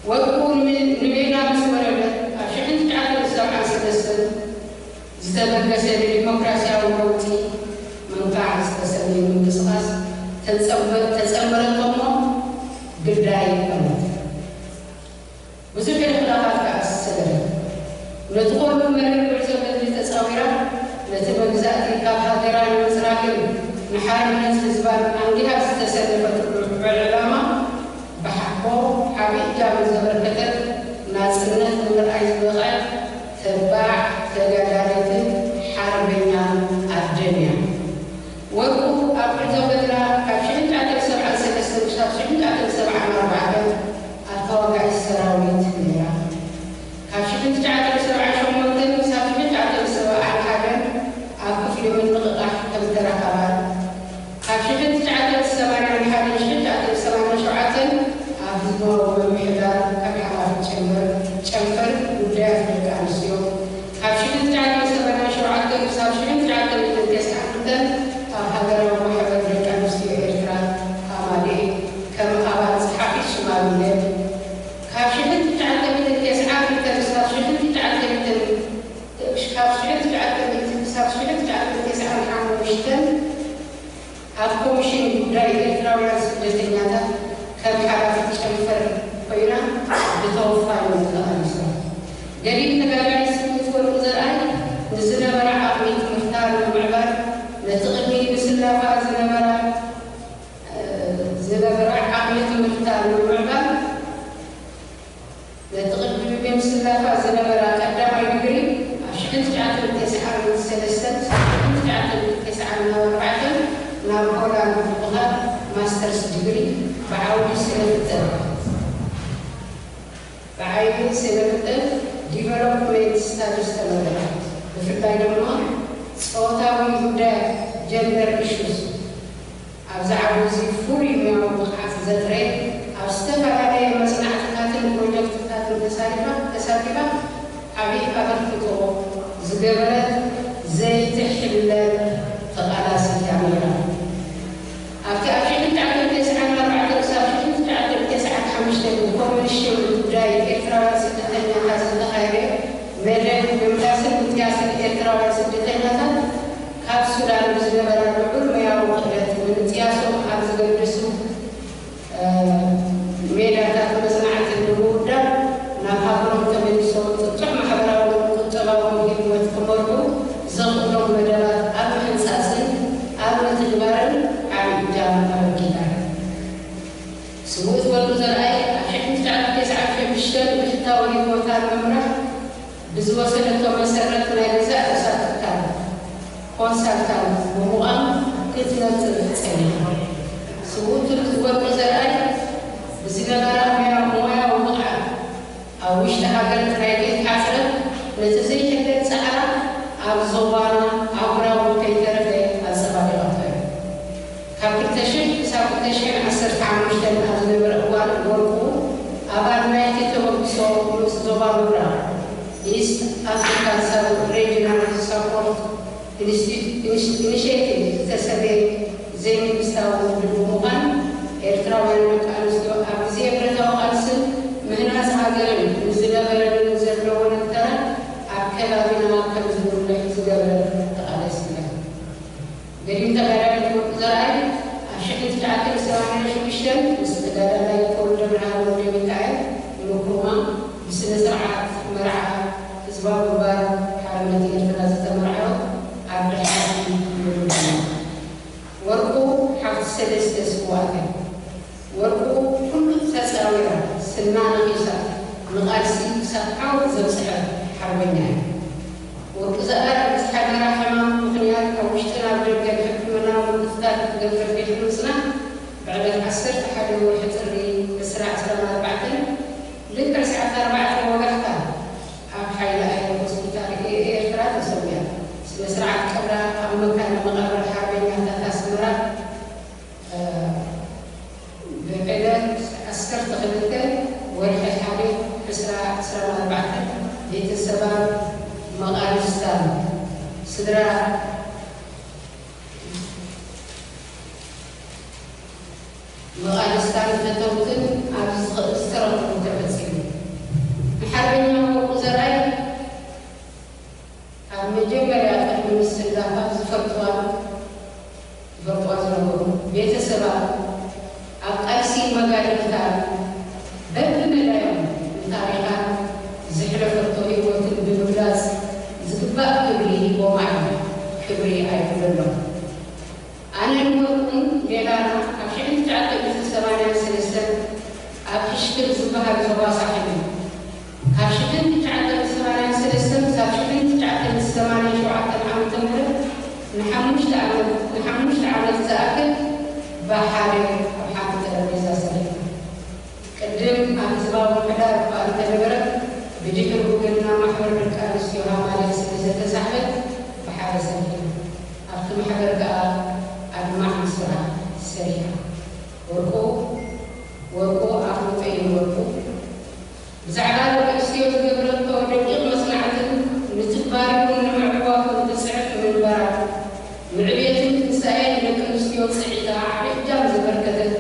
ወርቁ ንሜ-፣ ንሜዳ ምስ ወረደ፣ ኣብ ሽሕን ትሽዓተ ሚእትን ሰብዓን ሰለስተን ዝተበገሰ ንዲሞክራሲያዊ ለውጢ ምንቃዕ ዝተሰምየ ምንቅስቓስ ተጸመ-፣ ተጸመረቶ እሞ ግዳይ ኮነት። ብዙሕ ሕልኽላኻት ከኣ ሰገረ። ነቲ ኩሉ መሪር ጉዕዞ ገድሊ ተጻዊራ፣ ነቲ መግዛእቲ ካብ ሃገራ ንምጽራግን ንሓርነት ህዝባን ኣንጊሃ ዝተሰለፈትሉ ዕላማ ብሓቦ ዓቢ እጃም ዘበርከተት፣ ናጽነት ንምርኣይ ዝበቕዐት ተባዕ ተጋዳሊትን ሓርበኛን ኣደን እያ። ወርቁ ኣብ ጉዕዞ ገድላ ካብ ሽሕን ትሽዓተ ሚእትን ሰብዓን ሰለስተን ክሳብ ሽሕን ትሽዓተ ሚእትን ሰብዓን ኣርባዕተን ኣብ ተዋጋኢት ሰራዊት ነይራ። ካብ ሽሕን ትሽዓተ ሚእትን ሰብዓን ሸሞንተን ክሳብ ሽሕን ትሽዓተ ሚእትን ሰብዓን ሓደን ኣብ ክፍሊ ምንቕቓሕ ከም ተራ ኣባል፣ ካብ ሽሕን ትሽዓተ ሚእትን ሰማንያን ሓደን ሽሕን ትሽዓተ ሚእትን ሰማንያን ሸውዓተን ኣብ ህዝባዊ ምምሕዳር ከም ሓላፊት ጨንፈር፣ ጨንፈር ጉዳያት ደቂ ኣንስትዮ፣ ካብ ሽሕን ትሽዓተ ሚእትን ሰማንያን ሸውዓተን ክሳብ ሽሕን ትሽዓተ ሚእትን ተስዓን ክልተን ኣብ ሃገራዊ ማሕበር ደቂ ኣንስትዮ ኤርትራ፣ ሃማደኤ፣ ከም ኣባል ጸሓፊት ሽማግለ፣ ካብ ሽሕን ትሽዓተ ሚእትን ተስዓን ክልተን ክሳብ ሽሕን ትሽዓተ ሚእትን፣ ካብ ሽሕን ትሽዓተ ሚእትን ክሳብ ሽሕን ትሽዓተ ሚእትን ተስዓን ሓሙሽተን ኣብ ኮሚሽን ጉዳይ ኤርትራውያን ስደተኛታት ከም ሓላፊት ጨንፈር ኮይና ብተወፋይነት ተቓሊሳ። ገዲም ተጋዳሊት ስውእቲ ወርቁ ዘርኣይ ንዝነበራ ዓቕሚ ትምህርታ ንምምዕባል፣ ነቲ ቅድሚ ምስላፋ ዝነበራ፣ ዝነበራ ዓቕሚ ትምህርታ ንምምዕባል፣ ነቲ ቅድሚ ምስላፋ ዝነበራ ቀዳማይ ዲግሪ ኣብ ሽሕን ትሽዓተ ሚእትን ተስዓን ሰለስተን ክሳብ ሽሕን ትሽዓተ ሚእትን ተስዓን ኣርባዕተን ናብ ሆላንድ ብምኻድ ማስተርስ ዲግሪ ብዓውዲ ስነ ፍልጠት፣ ብዓይኒ ስነ ፍልጠት ዲቨሎፕመንት ስታዲስ ተመረቐት። ብፍላይ ድማ ጾታዊ ጉዳያት ጀንደር ኢሹስ ኣብ ዝዓብ እዚ ፍሉይ ሙያዊ ብቕዓት ዘጥረየ ኣብ ዝተፈላለየ መጽናዕትታትን ፕሮጀክትታትን ተሳቲፋ ተሳቲፋ ዓብዪ ኣበርክቶ ዝገበረት ዘይትሕለል ተቓላሲት እያ ነይራ። ኣብቲ ኣብ ሽሕን ትሽዓተ ሚእትን ተስዓን ኣርባዕተን ክሳብ ሽሕን ትሽዓተ ሚእትን ተስዓን ሓሙሽተን ብኮሚሽን ጉዳይ ኤርትራውያን ስደተኛታት ዝተኻየደ መደብ ምምላስን ምጥያስን ኤርትራውያን ስደተኛታት ካብ ሱዳን ብዝነበራ ልዑል ሞያዊ ክእለት ንምጥያሶም ኣብ ዝገድሱ ሜዳታት መጽናዕቲ ንምውዳብ ናብ ሃገሮም ተመሊሶም ጽጹዕ ማሕበራውን ቁጠባውን ህይወት ክመርሑ ዘኽእሎም መደባት ኣብ ምህንጻጽን ኣብ ምትግባርን ዓቢ እጃም ኣበርኪታ። ስውእቲ ወርቁ ዘርኣይ ኣብ ሽሕን ትሽዓተ ሚእትን ተስዓን ሓሙሽተን ብሕታዊ ህይወታ ንምምራሕ ብዝወሰደቶ መሰረት ናይ ገዛእ ርእሳ ትካል ኮንሳልታንት ብምዃን ክትነጥፍ ጸኒሓ። ስውእቲ ወርቁ ዘርኣይ ብዝነበራ ሞያ-፣ ሞያዊ ብቕዓት ኣብ ውሽጢ ሃገር ጥራይ ከይተሓጽረት ነቲ ዘይሕለል ጻዕራ ኣብ ዞባና ኣህጉራዊ ከይተረፈ ኣንጸባሪቓቶ እያ። ካብ ክልተ ሽሕ ክሳብ ክልተ ሽሕን ዓሰርተ ሓሙሽተን ኣብ ዝነበረ እዋን ወርቁ ኣባል ናይቲ ተበግሶ ንኡስ ዞባ ምብራቕ ኢስት ኣፍሪካን ሳብ ሬጅናል ሳፖርት ኢኒሽቲቭ ዝተሰመየ ዘይመንግስታዊ ውድብ ብምዃን ኤርትራውያን ደቂ ኣንስትዮ ኣብ ግዜ ብረታዊ ቃልስን ምህናጽ ሃገርን ንዝነበረንን ዘለወንን ተራ ኣብ ከባቢና ከም ዝጉልሕ ዝገበረት ተቓላሲት እያ። ገዲም ተጋዳሊት ወርቁ ዘርኣይ ኣብ ሽሕን ትሽዓተ ሚእትን ሰማንያን ሽዱሽተን ምስ ተጋዳላይ ተወልደብርሃን ወልደሚካኤል ምኩርማ ብስነ ስርዓት መርዓ ህዝባዊ ግንባር ሓርነት ኤርትራ ዝተመርዓወት ኣደ ሓንቲ ምሉእ እያ። ወርቁ ሓፍቲ ሰለስተ ስውኣት እያ። ወርቁ ኩሉ ተጻዊራ፣ ስና ነኺሳ፣ ንቓልሲ ክሳብ ዓወት ዘብጽሐት ሓርበኛ እያ። ወርቁ ዘኣር ብዝሓደራ ሕማም ምኽንያት ካብ ውሽጥን ኣብ ደገን ሕክምናዊ ምክትታል ክትገብር ድሕሪ ምጽናሕ፣ ብዕለት ዓሰርተ ሓደ ወርሒ ጥሪ ዕስራ ዕስራን ኣርባዕተን ልክዕ ሰዓት ኣርባዕተ ወጋሕታ ኣብ ሓይሊ ኣየር ሆስፒታል ኤ-፣ ኤርትራ ተሰዊኣ። ስነ ስርዓት ቀብራ ኣብ መካነ መቓብር ሓርበኛታት ኣስመራ፣ እ፣ ብዕለት ዓሰርተ ክልተ ወርሒ ሓደ ዕስራ ዕስራን ኣርባዕተን ቤተሰባን መቓልስታን ስድራ መቓልስታን ፈተውትን ኣብ ዝኸ-፣ ዝተረኽቡ ተፈጺሙ። ንሓርበኛ ወርቁ ዘርኣይ ካብ መጀመርያ ቅድሚ ምስላፋ ዝፈልጥዋን ዝፈልጥዋ ዝነበሩ ቤተሰባ ኣብ ቃልሲ መጋድልታ በብመዳዮም ንታሪኻን ዘሕለፈቶ ህይወትን ብምግላጽ ዝግባእ ክብሪ ሂቦማ እዮም። ክብሪ ኣይብለሎም። ኣነ ንወርቁን ሌላና ካብ ሽሕን ትሽዓተ ሚእትን ሰማንያን ሰለስተን ኣብ ሕሽክል ዝበሃል ዞባ ሳሕል እዩ። ካብ ሽሕን ትሽዓተ ሚእትን ሰማንያን ሰለስተን ክሳብ ሽሕን ትሽዓተ ሚእትን ሰማንያን ሸውዓተን ዓመተ ምህረት ንሓሙሽተ ዓመት፣ ንሓሙሽተ ዓመት ዝኣክል ብሓደ ኣብ ሓንቲ ጠረጴዛ ሰሪሕና። ቅድም ኣብ ህዝባዊ ምሕዳር እኳ እንተነበረ፣ ብድሕሪኡ ግን ናብ ማሕበር ደቂ ኣንስትዮ ሃማልያ ስለ ዘተሳሕበት ብሓደ ሰሪሕና። ኣብቲ ማሕበር ከኣ ኣድማዒ ስራሕ ሰሪሓ። ወርቁ፣ ወርቁ ኣፍልጦ እዩ ወርቁ። ብዛዕባ ደቂ ኣንስትዮ ዝገበረቶ ደቂቕ መጽናዕትን ንትግባሪኡን ንምዕዋቱን ትጽሕፍ ምንባራ፣ ንዕብየትን ትንሳኤን ደቂ ኣንስትዮ ጽዒታ ዓቢ እጃም ዘበርከተት፣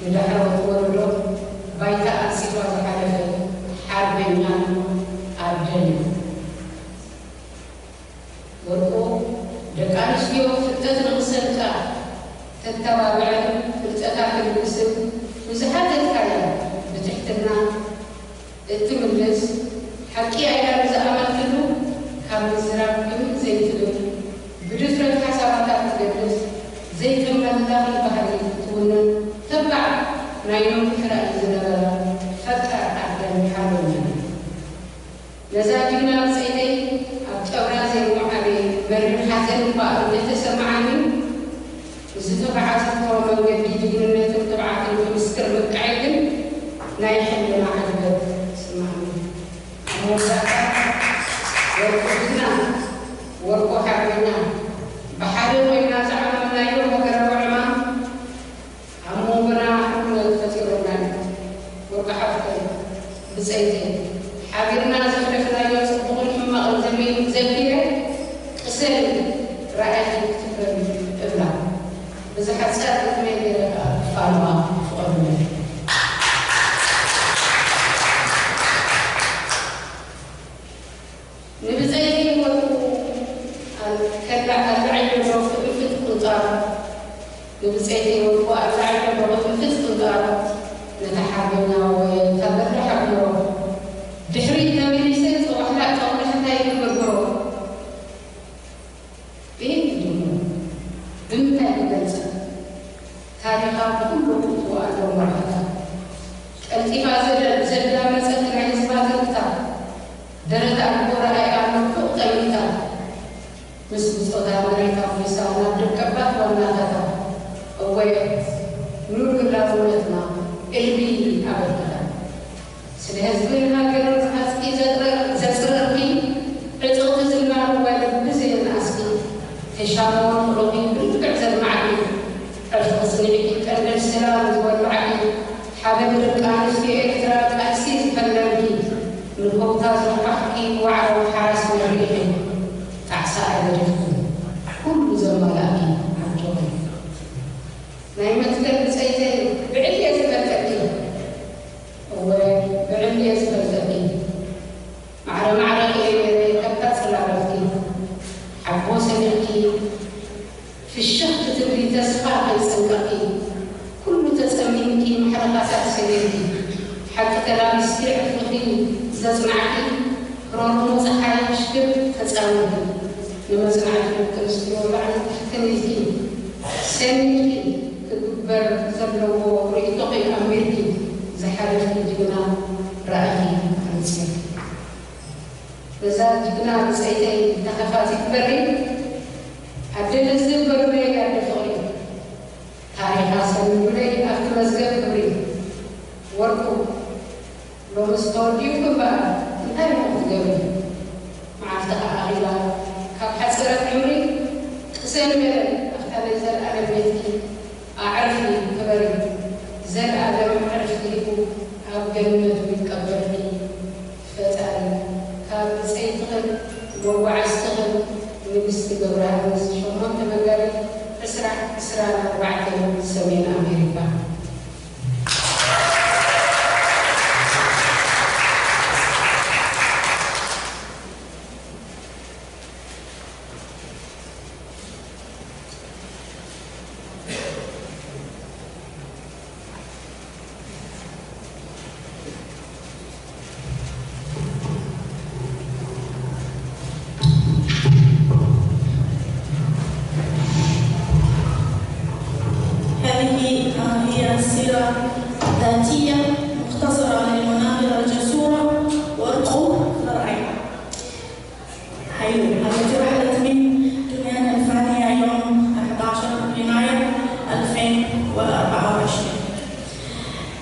ንዳሕረዎት ወለዶ ባይታ ኣንጺፋ ዝሓለፈት ሓርበኛን ኣደን እዩ። ወርቁ፣ ደቂ ኣንስትዮ ፍልጠት ንኽሰንቃ ተተባብዐን ፍልጠታ ክልግስን ንዝሓተትካያ ብትሕትና እትምልስ፣ ሓቂ ኣያ ንዝኣመንትሉ ካብ ምዝራብ ክምእ ዘይትብል፣ ብድፍረት ሓሳባታ ትገልጽ፣ ዘይተመላኺ ባህሪ ትውንን ተባዕ ናይ ነዊሕ ራእይ ዝነበራ ፈቃር ዓደን ሓርበኛ እያ። ነዛ ጅግና ብጸይተይ ኣብ ቀብራ ዘይምውዓለይ መሪር ሓዘን እኳ እንተተሰምዓኒ፣ ንዝተጓዓዘቶ መንገዲ ጅግንነትን ትብዓትን ክምስክር ምብቃዓይ ግን ናይ ሕልና ዕግበት ይስምዓኒ። ኣብ መወዳእታ ወርቁ ጅግና፣ ወርቁ ሓርበኛ፣ ብሓደ ኮይና ራእይኪ ክትብለኒ እብላ። ብዝሓጸር ዕድመ ገይረ ከኣ ክፋልማ ፍቐዱለይ። ንብጸይቲ ወርቁ ኣል-፣ ከላ-፣ ኣላዒ ዶ ክእንፍት ቁንጣሮ፣ ንብጸይቲ ወርቁ ኣላዒ ዶ ክእንፍት ቁንጣሮ፣ ነታ ሓርበኛ ወታደር ዶ ሓቢሮ፣ ድሕሪት ተመሊሰ ጽባሕ ላእ ጸጉሪ እንታይ ክብርብሮ። ብየት ክጅምሮ? ብምንታይ ክገልጻ? ታሪኻ ብኹሉ ክእትዎ ኣለዎ መርኣታ። ቀልጢፋ ዘደ-፣ ዘዳመጸት ናይ ህዝባ ዘርግታ፣ ደረታ ኣልቦ ረኣይ ኣሎ ፉቕ ጠሚታ። ምስ ብጾታ መሬት ኣፍሪሳ ናብ ደቀባት ዋናታታ። እወ፣ ኑር ህላውነትና እልቢ ኣበርክታ። ስለ ህዝብን ሃገርን ዓጽቂ ዘጥረ-፣ ዘጽረርኪ፣ ዕጽቕቲ ዝናብ እወ ልቢ ዘየንኣስኪ፣ ተሻሞ ወንቅሎኺ ብልክዕ ዘልማዕኪ፣ ዕርፊ ክጽንዕኪ ቀንደል ሰላም ዝወላዕኪ፣ ሓበን ደቂ ኣንስትዮ ኤርትራ ቃልሲ ዝፈነንኪ፣ ንኮታ ዝወሓኽኪ ዋዕሮ ሓራስ መሪዕኺ፣ ጣዕሳ ኣይገደፍክን ኩሉ ዘማላእኪ ኣጆኺ። ናይ መትከል ብጸይተይ ብዕል እየ ዝፈልጠኪ። እወ፣ ብዕል እየ ዝፈልጠኪ። ማዕረ ማዕረ እየ ነይረ ከምታ ጽላሎትኪ። ሓቦ ሰኒቕኪ፣ ፍሽኽ ክትብሊ ተስፋ ከይጸንቀቕኪ። ኩሉ ተጸሚምኪ ማሕለኻታት ሰጊርኪ። ሓቂ ተላቢስኪ ዕርፍኺ ዘጽናዕኪ። ክረርሞ ጸሓይ ሽግር ተጻዊርኪ። ንመጽናዕቲ ደቂ ኣንስትዮ ላዕልን ታሕትን ኢልኪ። ሰኒቕኪ ክግበር ዘለዎ ርእይቶኺ ኣንቢርኪ ዝሓለፍኪ ጅግና ራእይኺ ኣንጺርኪ። ነዛ ጅግና ብጸይተይ ተኸፋቲት በሪ ኣደ ልዝብ በሉለይ ኣደ ፍቕሪ። ታሪኻ ሰኒዱለይ ኣብቲ መዝገብ ክብሪ። ወርቁ ሎምስ ተወዲኡ እምበኣር እንታይ እሞ ክትገብሪ? መዓልትኻ ኣኺላ ካብ ሓጸረት ዕምሪ ቅሰን በለን ኣብታ ናይ ዘልኣለም ቤትኪ ኣዕርፊ ክበሪ። ዘልኣለም ዕርፍቲ ሂቡ ኣብ ገነቱ ይቀበልኪ ፈጣሪ። ካብ ብጸይትኽን መዋዕዝትኽን ንግስቲ ገብረሃንስ ሸሞንተ መጋቢት ዕስራ ዕስራን ኣርባዕተን ሰሜን ኣሜሪካ። هذه هي سيرة ذاتية مختصرة للمناضلة الجسورة ورقو زرعي حيو، التي رحلت من دنيانا الفانية يوم أحد عشر يناير ألفين وأربعة وعشرين.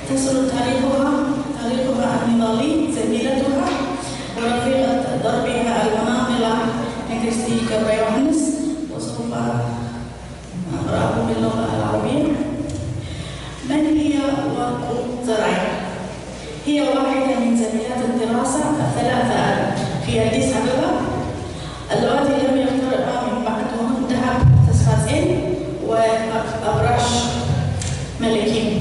تسرد تاريخها، تاريخها النضالي، زميلتها ورفيقة دربها المناضلة نكرستي كبرى يوهانس، وسوف أقرأه باللغة العربية. من هي ورقو زرعي؟ هي واحدة من زميلات الدراسة الثلاثة في أديس أبابا، اللواتي لم يقتربا من بعضهن دهب تسفازين وأبراش ملكين،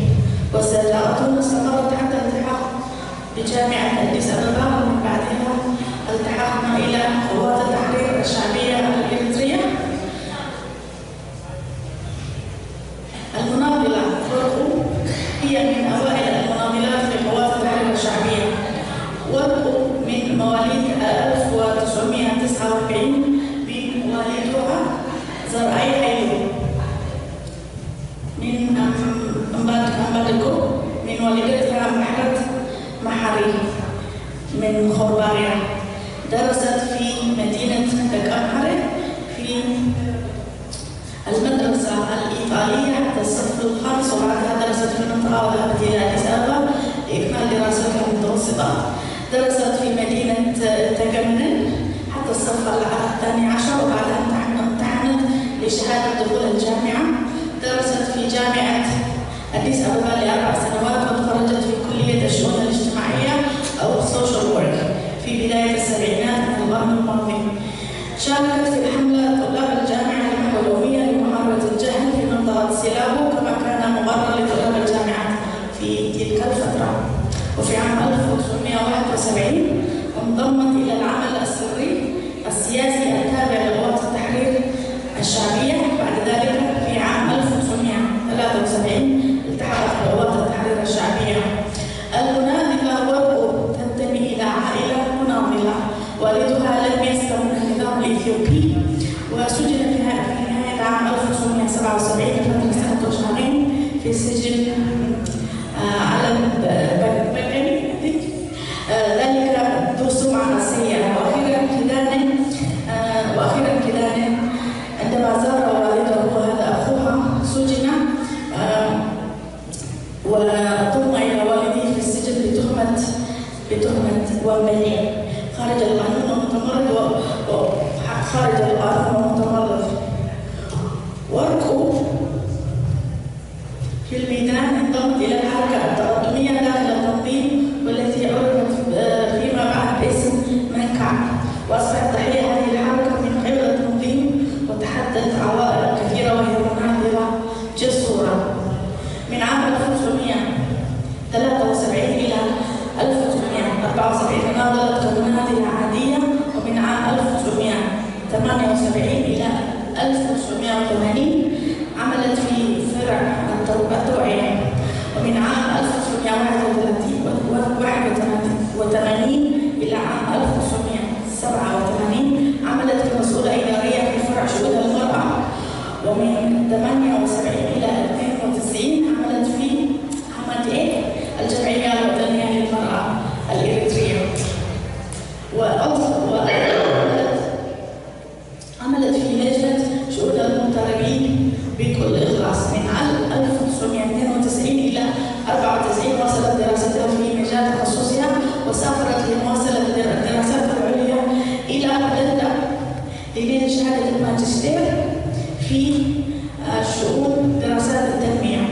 وصداقتهن استمرت حتى التحاق بجامعة أديس أبابا، ومن بعدها التحقنا إلى قوات التحرير الشعبية الإريترية. المناضلة ورقو هي من أوائل المناضلات في قوات التحرير الشعبية. ورقو من مواليد ألف وتسعمية وتسعة وأربعين، من والدها زرعي حيو، من أم-، أمباد-، أمبادكو، من والدتها محرت محري من خورباريا. درست في مدينة دكامهرة في المدرسة الإيطالية حتى الصف الخامس، وبعدها درست في المنطقة وذهبت إلى أديس أبابا لإكمال دراستها المتوسطة. درست في مدينة تاكامنن حتى الصف الثاني عشر، وبعدها امتحن-، امتحنت لشهادة دخول الجامعة. درست في جامعة أديس أبابا لأربع سنوات، وتخرجت في كلية الشؤون الاجتماعية أو social work في بداية السبعينات من القرن الماضي. شاركت في الحملة طلاب الجامعة انضمت إلى العمل السري السياسي التابع لقوات التحرير الشعبية. بعد ذلك في عام ألف وتسعمية وثلاثة وسبعين التحقت بقوات التحرير الشعبية. المناضلة ورقو تنتمي إلى عائلة مناضلة. والدها لم يستمر النظام الإثيوبي، وسجن في نهاية، في نهاية عام ألف وتسعمية وسبعة وسبعين لفترة سنة وشهرين في سجن، آه، على ب-، ب-، بكري، I think. آه، ذلك ذو السمعة السيئة. وأخيرًا كيداني، آه، وأخيرًا كيداني عندما زار والده، هذا أخوها، سجن، آه، وضم إلى والديه في السجن بتهمة، بتهمة ومبني خارج القانون ومتمرد و-، و-، خارج القانون ومتمرد. ورقو في الميدان انضمت إلى الحركة التقدمية داخل التنظيم، والتي عرفت، آه، فيما بعد باسم منكع، وأصبحت ضحية هذه الحركة من قبل التنظيم، وتحدت عوائق كثيرة، وهي مناضلة جسورة. من عام ألف وتسعمية وثلاثة وسبعين إلى ألف وتسعمية وأربعة وسبعين ناضلت كمناضلة عادية، ومن عام ألف وتسعمية وثمانية وسبعين إلى ألف وتسعمية وثمانين عملت في فرع التو-، التوعية، ومن عام ألف وتسعمية وواحد وثلاثين إلى عام ألف وتسعمية وسبعة وثمانين عملت كمسؤولة إدارية في فرع شؤون المرأة، ومن ثمانية وسبعين إلى اثنين وتسعين عملت في حماتي، الجمعية الوطنية للمرأة الإريترية. وأوص-، وعملت، عملت في لجنة شؤون المغتربين بكل إخلاص. من عام ألف وتسعمية واثنين وتسعين إلى أربعة وتسعين واصلت دراستها في مجال تخصصها، وسافرت لمواصلة در-، الدراسات العليا إلى هولندا لنيل شهادة الماجستير في، آه، شؤون دراسات التنمية،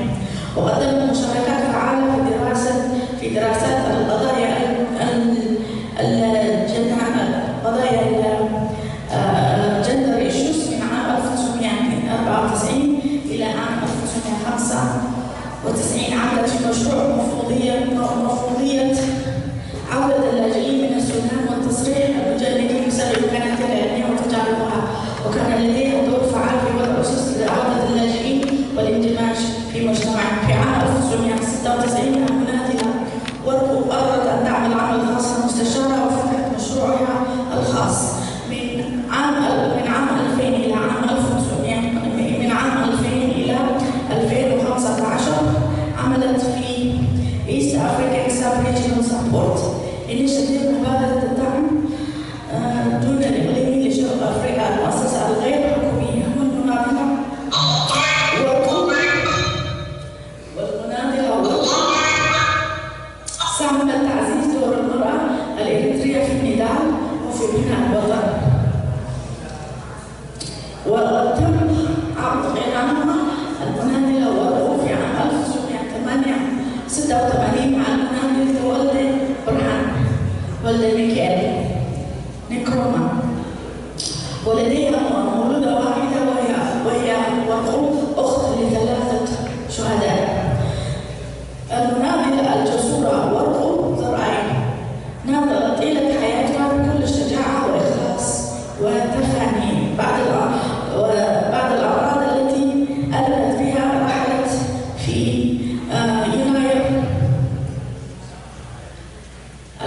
وقدمت مشاركات فعالة في دراسة، في دراسات القضايا ال-، ال-، الجن-، قضايا ال-، آه، gender issues من عام ألف وتسعمية وأربعة وتسعين إلى عام ألف وتسعمية وخمسة وتسعين. عملت في مشروع مفوضية، مفوضية عودة اللاجئين من السودان والتصريح المجاني لمساعي الوكالات العلمية وتجاربها، وكان لديها دور فعال في وضع أسس لعودة اللاجئين والاندماج في مجتمع. في عام ألف وتسعمية وستة وتسعين المناضلة ورقو قررت أن تعمل عمل خاص كمستشارة، وفتحت مشروعها الخاص. من عام ال-، من عام ألفين إلى عام ألف وتسعمية، من عام ألفين إلى ألفين وخمسة عشر عملت في East African Sub-Regional Support Initiative، مبادرة الدعم، آه، دون الإقليمي لشرق أفريقيا، المؤسسة الغير حكومية والمنظمة. والمناضلة والمناضلة ساهمت تعزيز دور المرأة الإريترية في النضال وفي بناء الوطن. وتم عقد قرانها المناضلة والرؤوف في عام ألف وتسعمية وثمانية وستة وثمانين مع المناضل تولدي برهان، ولد ميكائيل نكروما، ولديها مولودة واحدة، وهي، وهي ورقو، أخت لثلاثة شهداء. المناضلة الجسورة ورقو زرعي ناضلت طيلة حياتها بكل شجاعة وإخلاص وتفاني. بعد الأ-، وبعد الأمراض التي ألمت بها، رحلت في، آه، يناير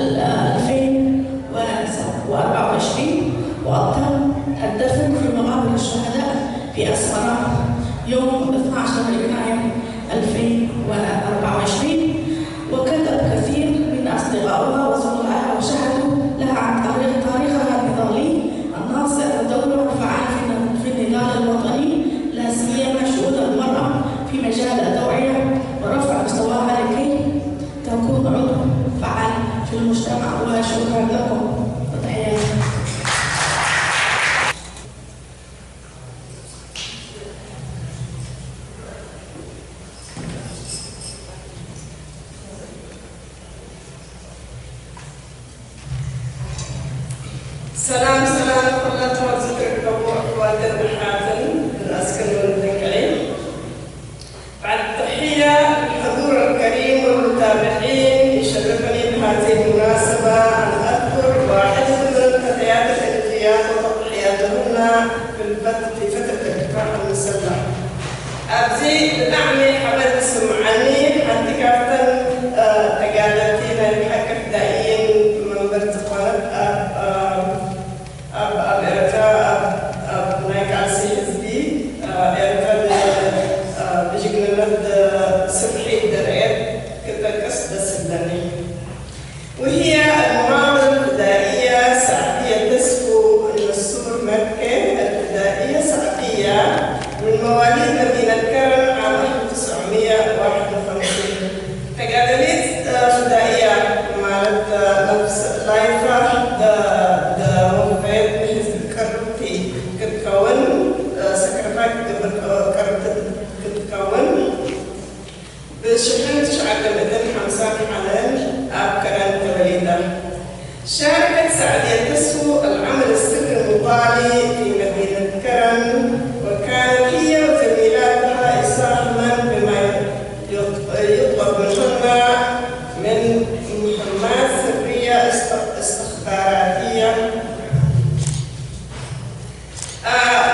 ال-، ألفين وأربعة وعشرين، وتم الدفن في مقابر الشهداء في أسمرة يوم اثناشر يناير ألفين وأربعة وعشرين. وكتب كثير من أصدقائها وزملائها وشهدوا لها عن تاريخ، تاريخها النضالي الناصع ودورها الفعال في الن-، في النضال الوطني، لا سيما شؤون المرأة في مجال التوعية ورفع مستواها لكي تكون عضو فعال في المجتمع. وشكرا لكم، وتحياتي. ሰላም ሰላም ኩላትኩም ዝትርከቡ ኣሕዋትን ኣሓትን፣ ንኣስክን ወንድንቅዒ። بعد التحية للحضور الكريم والمتابعين، يشرفني بهذه المناسبة أن أذكر ኣብዚ ብጣዕሚ ሓበን ዝስምዓኒ ሓንቲ ካብተን ተጋደልቲ ናይ ብሓቂ ፍዳይን መንበር ዝኾነት ኣብ ኤርትራ ኣብ ናይ ቃልሲ ህዝቢ ኤርትራ ብጅግንነት ስርሒት ደርኤት ክጠቅስ ደስ ይብለኒ። وهي المعاون الفدائية سعدية تسفو النسور مكة الفدائية سعدية من مواليد مدينة كرن عام ألف وتسعمية وواحد وخمسين. تقاليد فدائية مالت نفس لايفا وفيت من حزب كربتي كتكون سكرفاك كتكون ብሽሕን ትሽዓተ ሚእትን ሓምሳን ሓደን ኣብ ከረን ተወሊዳ። شاركت سعدية تسفو العمل السري المطالي في مدينة كرن، وكانت هي وزميلاتها يساهمن بما يطلب منهن من مهمات سرية استخباراتية.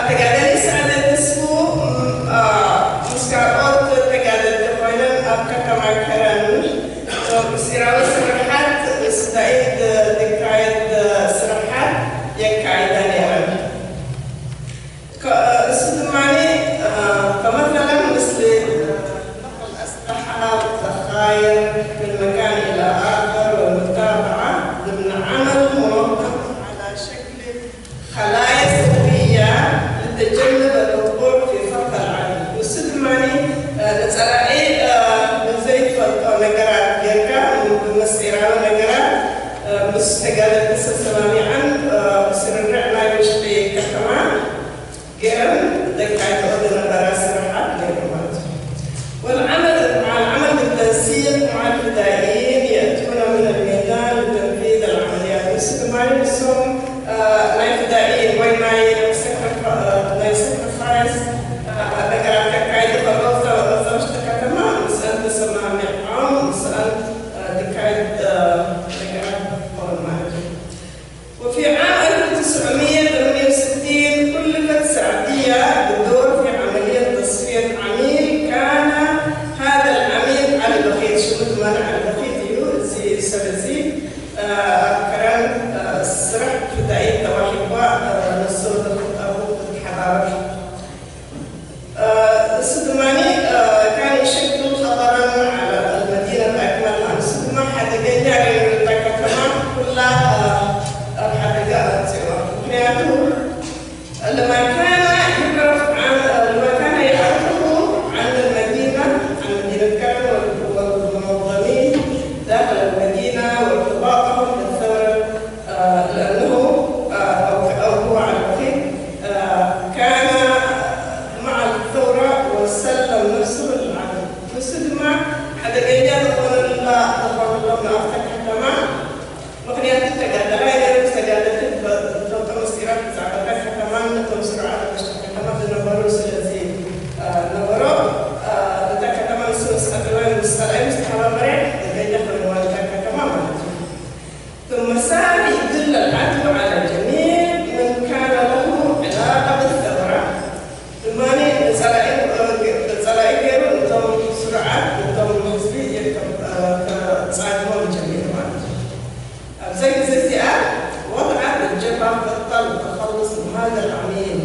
ተጋደሊ ሰዓደ ተስፉ ምስ ካልኦት ተጋደልቲ ኮይነን ኣብ ከተማ ከረን ምስጢራዊ ስራሓት ስዳኢድ ዝካየድ ስራሓት የካይዳ ነይረን። እሱ ድማ ከመሰለን ምስሊ نقل أسلحة والذخائر من مكان إلى آخر والمتابعة ضمن عمل منظم على شكل خلايا سرية لتجنب الوقوع في فخ العدو. ንሱ ድማ ንጸላኢ ብዘይትፈልጦ ነገራት ጌርካ ብምስጢራዊ ነገራት ምስ ተጋደልቲ ተሰማሚዐን ስርርዕ ናይ ውሽጢ ከተማ ገይረን ዘካይድኦ ዝነበራ ስራሓት ነይሩ ማለት እዩ። والعمل مع العمل بالتنسيق مع الفدائيين يأتون من الميدان لتنفيذ العمليات. ንሱ ድማ ንሶም ናይ ፍዳኢን ወይ ናይ ናይ ሳክሪፋይስ ነገራት ከካይዱ ከለዉ እዛ ውሽጢ ከተማ ምስአን ተሰማሚዖም ምስአን ዝካየድ ነገራት ክኸውን ማለት እዩ። وفي عام ألف وتسعمية وتمانية وستين كلفت سعدية بالدور في عملية تصفية عميل. كان هذا العميل علي بخيت. شو مدمن علي بخيت يو زي سبزي كران سرح فدائي تواحد ونصر الخطأ حضارة. እሱ ድማ كان يشكل خطرا على المدينة بأكملها. እሱ ድማ ሓደገኛ ገይሩ እታ ከተማ ኩላ ኣብ ሓደጋ ኣውፂእዋ። ምክንያቱ لما كان يعرف عن لما كان يعرفه عن المدينة عن مدينة كرم والمنظمين داخل المدينة وارتباطهم بالثورة لأنه أو هو على الوحيد كان مع الثورة وسلم نفسه للعدو. ንሱ ድማ ሓደገኛ ዝኾነላ ዝኾነሎም ኣብታ ከተማ ምክንያቱ ተጋደላይ ነይሩ። ተጋደልቲ ዝፈልጦ ምስጢራት ብዛዕባ እታ ከተማን ነቶም ስሩዓት ኣብ ውሽጢ ከተማ ዝነበሩ ስለዚ ነበሮ እታ ከተማ ንሱ ምስ ቀተለ ምስ ካልኣይ ምስ ተሓባበረ ሓደገኛ ኮይንዋ እታ ከተማ ማለት እዩ። ثم صار يدل العدو على جميع من كان له علاقة بالثورة. ድማ ንፀላኢ ገይሩ ነቶም ስሩዓት ነቶም ህዝቢ ፃድሞም ጀሚሩ ማለት እዩ። ኣብዛ ግዜ እዚኣ وضعت الجبهة خطة للتخلص من هذا العميل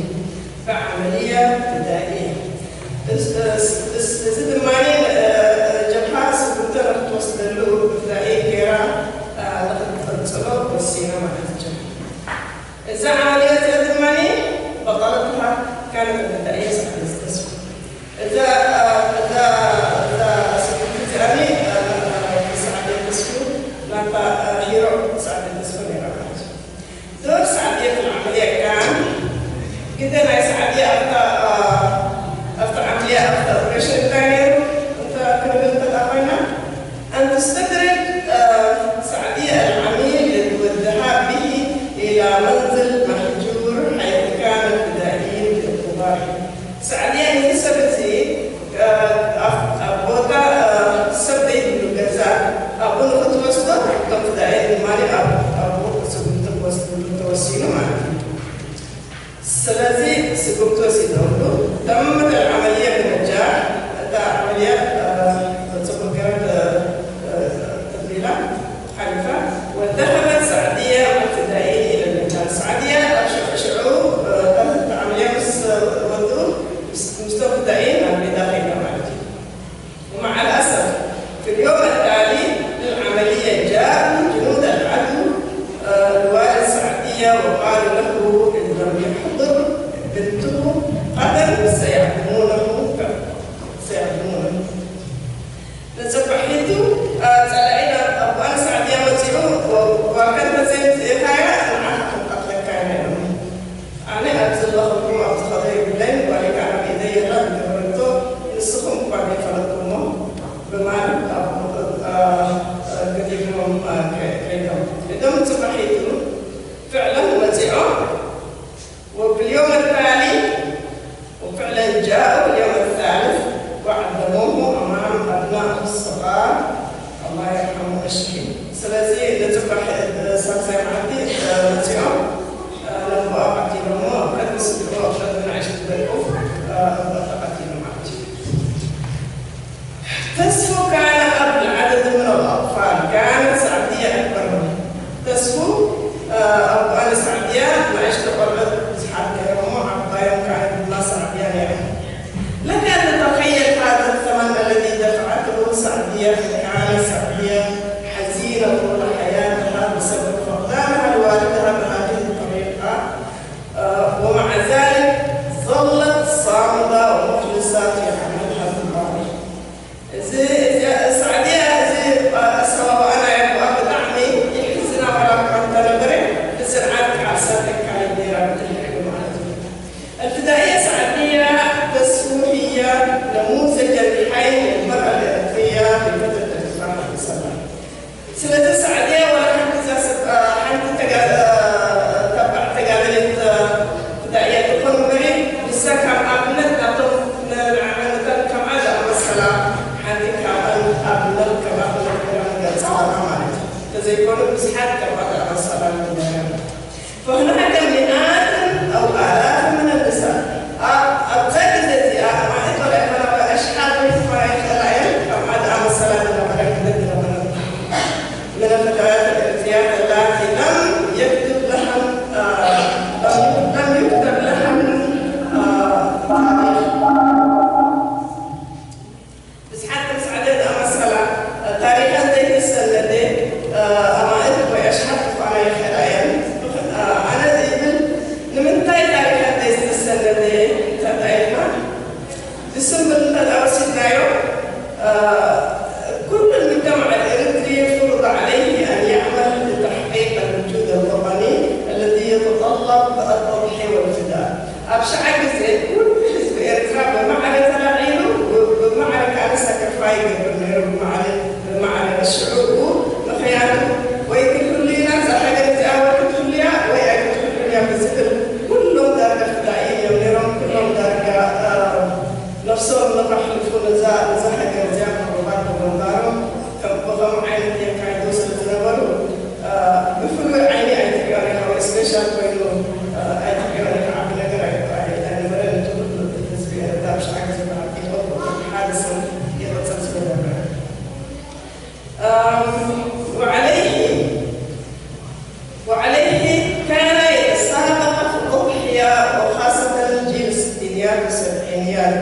بعملية فدائية. እዚ ድማ ጀብሃ ስጉምቲ ንክትወስደሉ ብፍላይ ገይራ ንክትቅፅሎ ወሲና ማለት እዩ። እዛ ዓመልያ እዚኣ ድማ በጠለትሃ ካነት እብዳ እየ ሰዓደ ዝተስፉ እዛ እዛ እዛ ስጉምቲ እዚኣ ሰዓደ ተስፉ ናታ ሂሮ ሰዓደ ተስፉ ነይራ ማለት እዩ። دور سعدية في العملية كان ግደ ናይ ሰዓድያ ኣብታ ኣብታ ዓምልያ ኣብታ ኦፕሬሽን እንታይ ነይሩ እንተ ክንብል እንተዳ ኮይና أن تستدرج سعدية العميل والذهاب به إلى منزل مهجور حيث كان الفدائيين بانتظاره. سعدية ንዚ ሰብ እዚ ኣብ ቦታ ሰብ ዘይብሉ ገዛ ኣብኡ ንክትወስዶ እቶም ፍዳኤት ድማ ኣብኡ ስጉምቲ ክወስድሉ ተወሲኑ ማለት እዩ። ስለዚ ስጉምቲ ወሲዶምሉ تمت العملية بنجاح مستبدئين عن بداخلها. ومع الأسف في اليوم التالي للعملية جاءوا جنود العدو، آه، الوالي السعدية، وقالوا له إن لم يحضر بنته قتل سيعدمونه، سيعدمونه. ንጽባሒቱ፣ አ፣ ጸላኢና ኣቦኣን ሳዕድያ መጺኡ፣ ዋ-፣ ዋከ እንተዘይምጽእካያ ንዓኻ ክንቀትለካ ኢና ኢሎም። ኣነ ኣብ ዘለኹ ኣብዚ ኸዶ የብለይን፣ ጓለይ ከዓ ኣብ ኢደይ የላ ዝገበረቶ ንስኹም እኳ ዘይፈለጥኩሞ ብማለት ኣብ፣ አ፣ አ፣ ገዲፎም፣ አ፣ ከ-፣ ከይዶም። እቶም ጽባሒቱ ፍዕለን መጺኦም። وفي اليوم التالي وفعلا جاءوا اليوم الثالث وعدموه أمام أبنائه الصغار، الله يرحمه الشهيد. ስለዚ ንጽባሕ ሳልሳይ መዓልቲ መጺኦም ነቦኣ ቀቲሎሞ ኣብ ቅድሚ ስድርኡ ኣብ ቅድሚ ንኣሽቱ ደቁ ተቐቲሉ ማለት እዩ። ተስፉ ካነ ኣብ ዓደድ ምን ኣልኣጥፋል ካነ ሳዕድያ ኣክበር። ተስፉ፣ አ፣ ኣቦኣን ሳዕድያ ንኣሽቱ ቆልዑት ብዙሓት ነይሮሞ፣ ዓባዮም ካነ ድማ ሳዕድያ ነይራ። لك أن تتخيل هذا الثمن الذي دفعته سعدية فكانت سعدية حزينة طول حياتها بسبب فقدانها لوالدها بهذه الطريقة، آه، ومع ذلك ظلت صامدة ومخلصة في عملها البارد. እዚ፣ እዚ ሳዕድያ፣ እዚ ኣሰባብኣ ናይ ኣቦኣ ብጣዕሚ የሕዝና፣ ዋላ እኳ እንተነበረ ብስርዓት ቃልሳ ተካይድ ነይራ ብትልሕቲ ማለት እዩ። الفدائية سعدية تسمو هي نموذجا حي للمرأة الإريترية في فترة الدفاع عن السلام. ስለዚ ሳዕድያ ዋላ ሓንቲ እዛ ሰብ፣ አ፣ ሓንቲ ተጋ-፣ አ፣ ተባዕ ተጋደለት፣ አ፣ ፍዳእያ ትኾን እምበሪ፣ ንሳ ከም ኣብነት ናብቶም ን-፣ ንዓና ነተን ከምኣ ዝኣመሰላ ሓንቲ ካብኣን ኣብነት ከም ኣብነት ኮይና ንገልጻ ኣለና ማለት እዩ። እንተዘይኮኑ ብዙሓት ከምኣ ዝኣመሰላ ኣለና። فهناك مئات أو آلاف من النساء. ኣብ፣ ኣብዛ ግዜ እዚኣ ማለት ወላ ይኾና ብኣሽሓት ወይ ክኾና ይኽእላ እየን፣ ከምኣ ዝኣመሰላ ዝነበረ ክልተ ዝነበረ من الفتيات الإريتريات اللاتي لم يكتب لهن، آه، لم، لم يكتب لهن، آه، تاريخ. ብዝሓት ከም ሳዕድያ ዝኣመሰላ ታሪኸን ዘይተሰነደ ኣማእት ወይ ኣሽሓት ክኾና ይኽእላ እየን። ኣነ ዝብል ንምንታይ ታሪኸን ዘይተሰነደ እንተዳኢልና ብስምብል እንተወሲድናዮ كل المجتمع الإريتري فرض عليه أن يعمل لتحقيق الوجود الوطني الذي يتطلب التضحية والفداء. ኣብ ሽዓ ግዜ ኩሉ ህዝቢ ኤርትራ ብማዕረ ተላዒሉ፣ ብ-፣ ብማዕረ ከኣ ሳክሪፋይ ይገብር ነይሩ፣ ብማዕረ፣ ብማዕረ ሽዑኡ። ምኽንያቱ ወይ ክትህሉ ኢና እዛ ሃገር እዚኣ፣ ወይ ክትህሉ እያ፣ ወይ ኣይክትህሉን እያ ብዝብል ኩሎም ዳርጋ ፍዳኢን እዮም ነይሮም። ኩሎም ዳርጋ፣ አ፣ ነፍሶም ንኸሕልፉ ነዛ፣ ነዛ ሃገር እዚኣ ምቕባል ብምንባሮም ከም፣ ብኸምኡ ዓይነት የካይዱ ስለ ዝነበሩ፣ አ፣ ብፍሉይ ዓይኒ ኣይትሪኦን ኢኻ ወይ ስፔሻል ኮይኑ፣ አ፣ ኣይትሪኦን ኢኻ። ዓቢ ነገር ኣይ-፣ ኣይ-፣ ኣይነበረን። እቲ ኩሉ ህዝቢ ኤርትራ ብሽዓ ግዜ ብሓቂ ይቐብሎ፣ ሓደ ሰብ ይቕጽል ስለ ነበረ። ኣም፣ وعليه وعليه كان يتسابق في الأضحية، وخاصة جيل الستينيات والسبعينيات.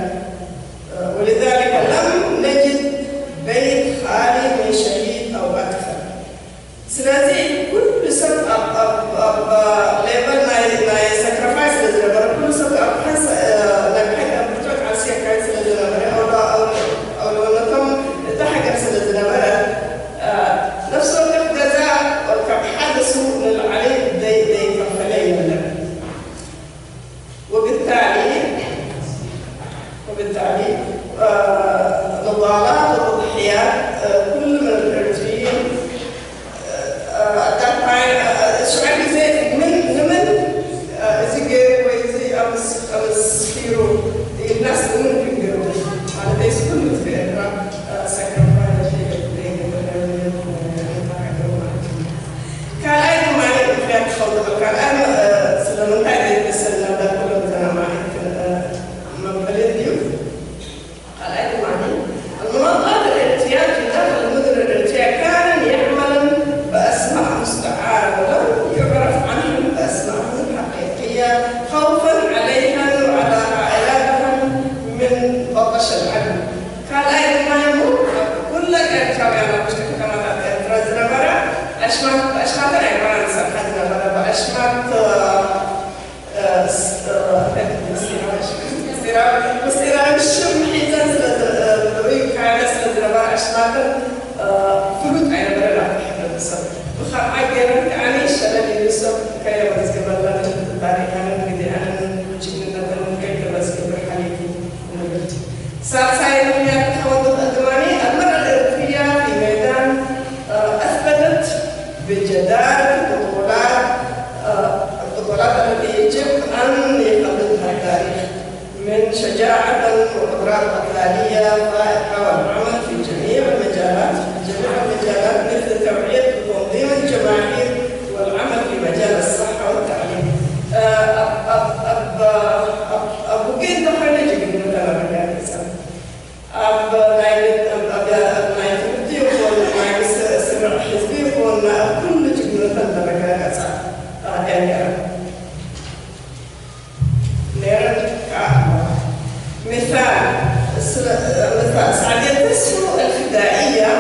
ولذلك لم نجد بيت خالي من شهيد أو أكثر. ስለዚ ኩሉ ሰብ ኣብ፣ ኣብ፣ ኣብ ሌቨል ናይ፣ ናይ ሳክሪፋይስ ስለ ዝነበረ፣ ኩሉ ሰብ ኣብ ሓንሳ-፣ እ፣ ናይ ብሓቂ ኣብ ብርቱዕ ቃልሲ የካይድ ስለ ዝነበረ፣ ኣውሎ-፣ ኣውሎ-፣ ኣውለውነቶም እታ ሃገር ስለ ዝነበረ፣ እ፣ ነፍሲ ወከፍ ገዛ ካብ ሓደ ስዉእ ንላዕሊ ደይ-፣ ደይከፈለ የለን። وبالتالي، وبالتالي، آه، نضالات وتضحيات، آه، كل من الإريتريين، آه، آه، at that time، آه، آه، شو عندي زي من، من، آه، زي جير وزي أمس، أمس، ምስጢራዊ ሽም ሒዘን ስለ ዝርእ ካይላ ስለ ዝነበራ ዕሽማተን ፍሉጥ ኣይነበረን ኣብቲ ሕብረተሰብ። ብኸምኣ ገይረን ከዓኒ ሸለል ኢሉ ሰብ ከየመዝግበለን ታሪኸንን ግዜኣንን ጅግንነተንን ከይተመዝግብ ሓሊፉ ንብል። ሳልሳይ ምኽንያት ክኸውን ዝኽእል ድማ ኣብ መረል ኤርትርያ في ميدان أثبتت بجدارة البطولات البطولات التي يجب أن يخلدها التاريخ من شجاعة وقدرات قتالية فائقة والعمل في جميع المجالات في جميع المجالات مثل توعية وتنظيم الجماهير والعمل في مجال الصحة والتعليم. ኣብ ውግእ እንተኾይነ ጅግንነት ኣረጋጊጸ ኣብ ናይ ቤት ኣብ ናይ ትምህርቲ ይኹን ናይ ስርዕ ህዝቢ ይኹን ኣብ ኩሉ ጅግንነተን ዘረጋገጻ እየን ነይረን። ነይረን ከዓ ኣለዋ። مثال مثال سعدية تسمو الفدائية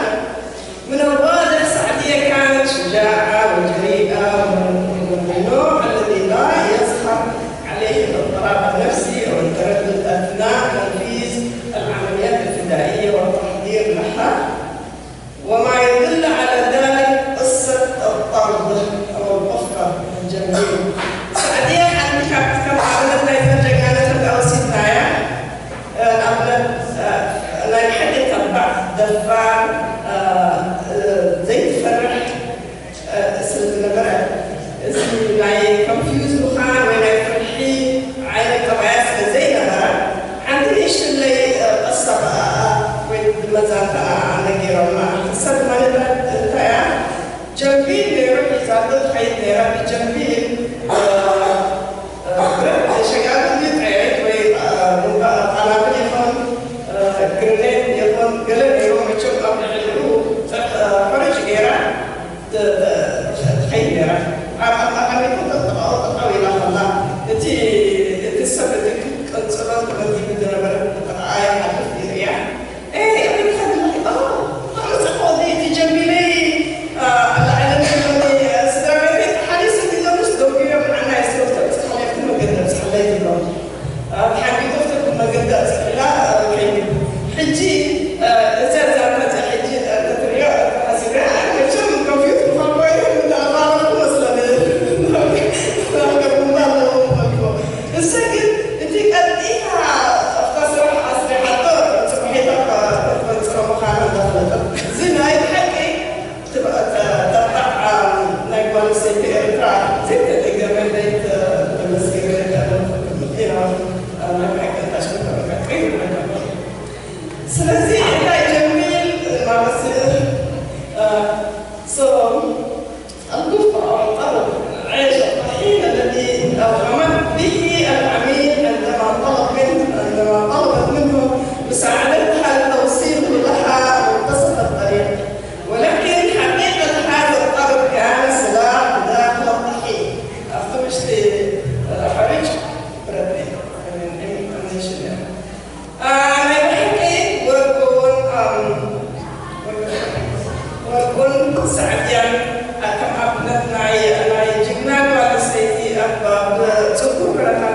من الواضح سعدية كانت شجاعة وجريئة ومن النوع الذي لا يظهر عليه الاضطراب النفسي أو التردد أثناء تنفيذ العمليات الفدائية والتحضير لها، وما يدل على ذلك قصة الطرد أو القفة الجميل. سعدية حتى كانت كم عملت لها جنانة الأوسيطايا. ንኣብነት ናይ ብሓቂ ተባዕ ደፋር ዘይትፈርሕ ስለ ዝነበረ እዚ ናይ ኮንፊውዝ ምዃን ወይ ናይ ፍርሒ ዓይነት ጠባያ ስለ ዘይነበረ ሓንቲ ንእሽትለይ ቀሳ ወይ ብመዛንታ ነጊሮምና ሰብ ማለት እንታይ እያ ጀንቢል ነይሩ ሒዛቶ ትኸይድ ነይራ ብጀንቢል ብረት ሸጋግር ይጥዕት ወይ ቃናብል ይኹን ግርኔድ ይኹን ገለ ነይሩ መቸም ኣብ ልዕሊኡ ሕርጭ ገይራ ትኸይድ ነይራ። ኣብ ኣቐሚጡ ጠጠው ጠጠው ኢላ ከላ እቲ እቲ ሰብ እቲ ክትቀንጽሎ ተመዲቡ ዝነበረ ብጥቕኣ ይሓልፍ ይርእያ። ሕጂ እዛ ዛንታ እዚኣ ሕጂ ተትሪኦ ተሓሲበ መቸም ኮንፊውዝ ምዃን ኮይኑ ምተኣራረብኩ መስለኒ። ንሳ ግን እቲ ቀልጢፋ ኣብታ ስራሕ ኣስሪሓቶ ጽባሒታ ክትፈጽሮ ምዃና እንዳፈለጠት እዚ ናይ ብሓቂ ተባዕ ናይ ጓል ኣንስተይቲ ኤርትራ ዘይተደገመ ዘይተመስገነ ቀለም ኢና ናይ ብሓቂ ታሽከርከረ ቀይሩ ስለዚ እንታይ ጀሚል ማለት so الكفة أو الطرد عيش الطحين الذي أوهمت به العميل عندما طلب منه عندما طلبت منه مساعدتها لتوصيله لها منتصف الطريق. ولكن حقيقة هذا الطرد كان سلاح داخل الطحين. أخذ اشتي حرج بربي. ናይ ብሓቂ ወርቁን ወርቁን ሰዓትያን ከም ኣብነት ናይ ናይ ጅግና ጓል ኣንስተይቲ ኣብ ጽቡቅ ኩነታት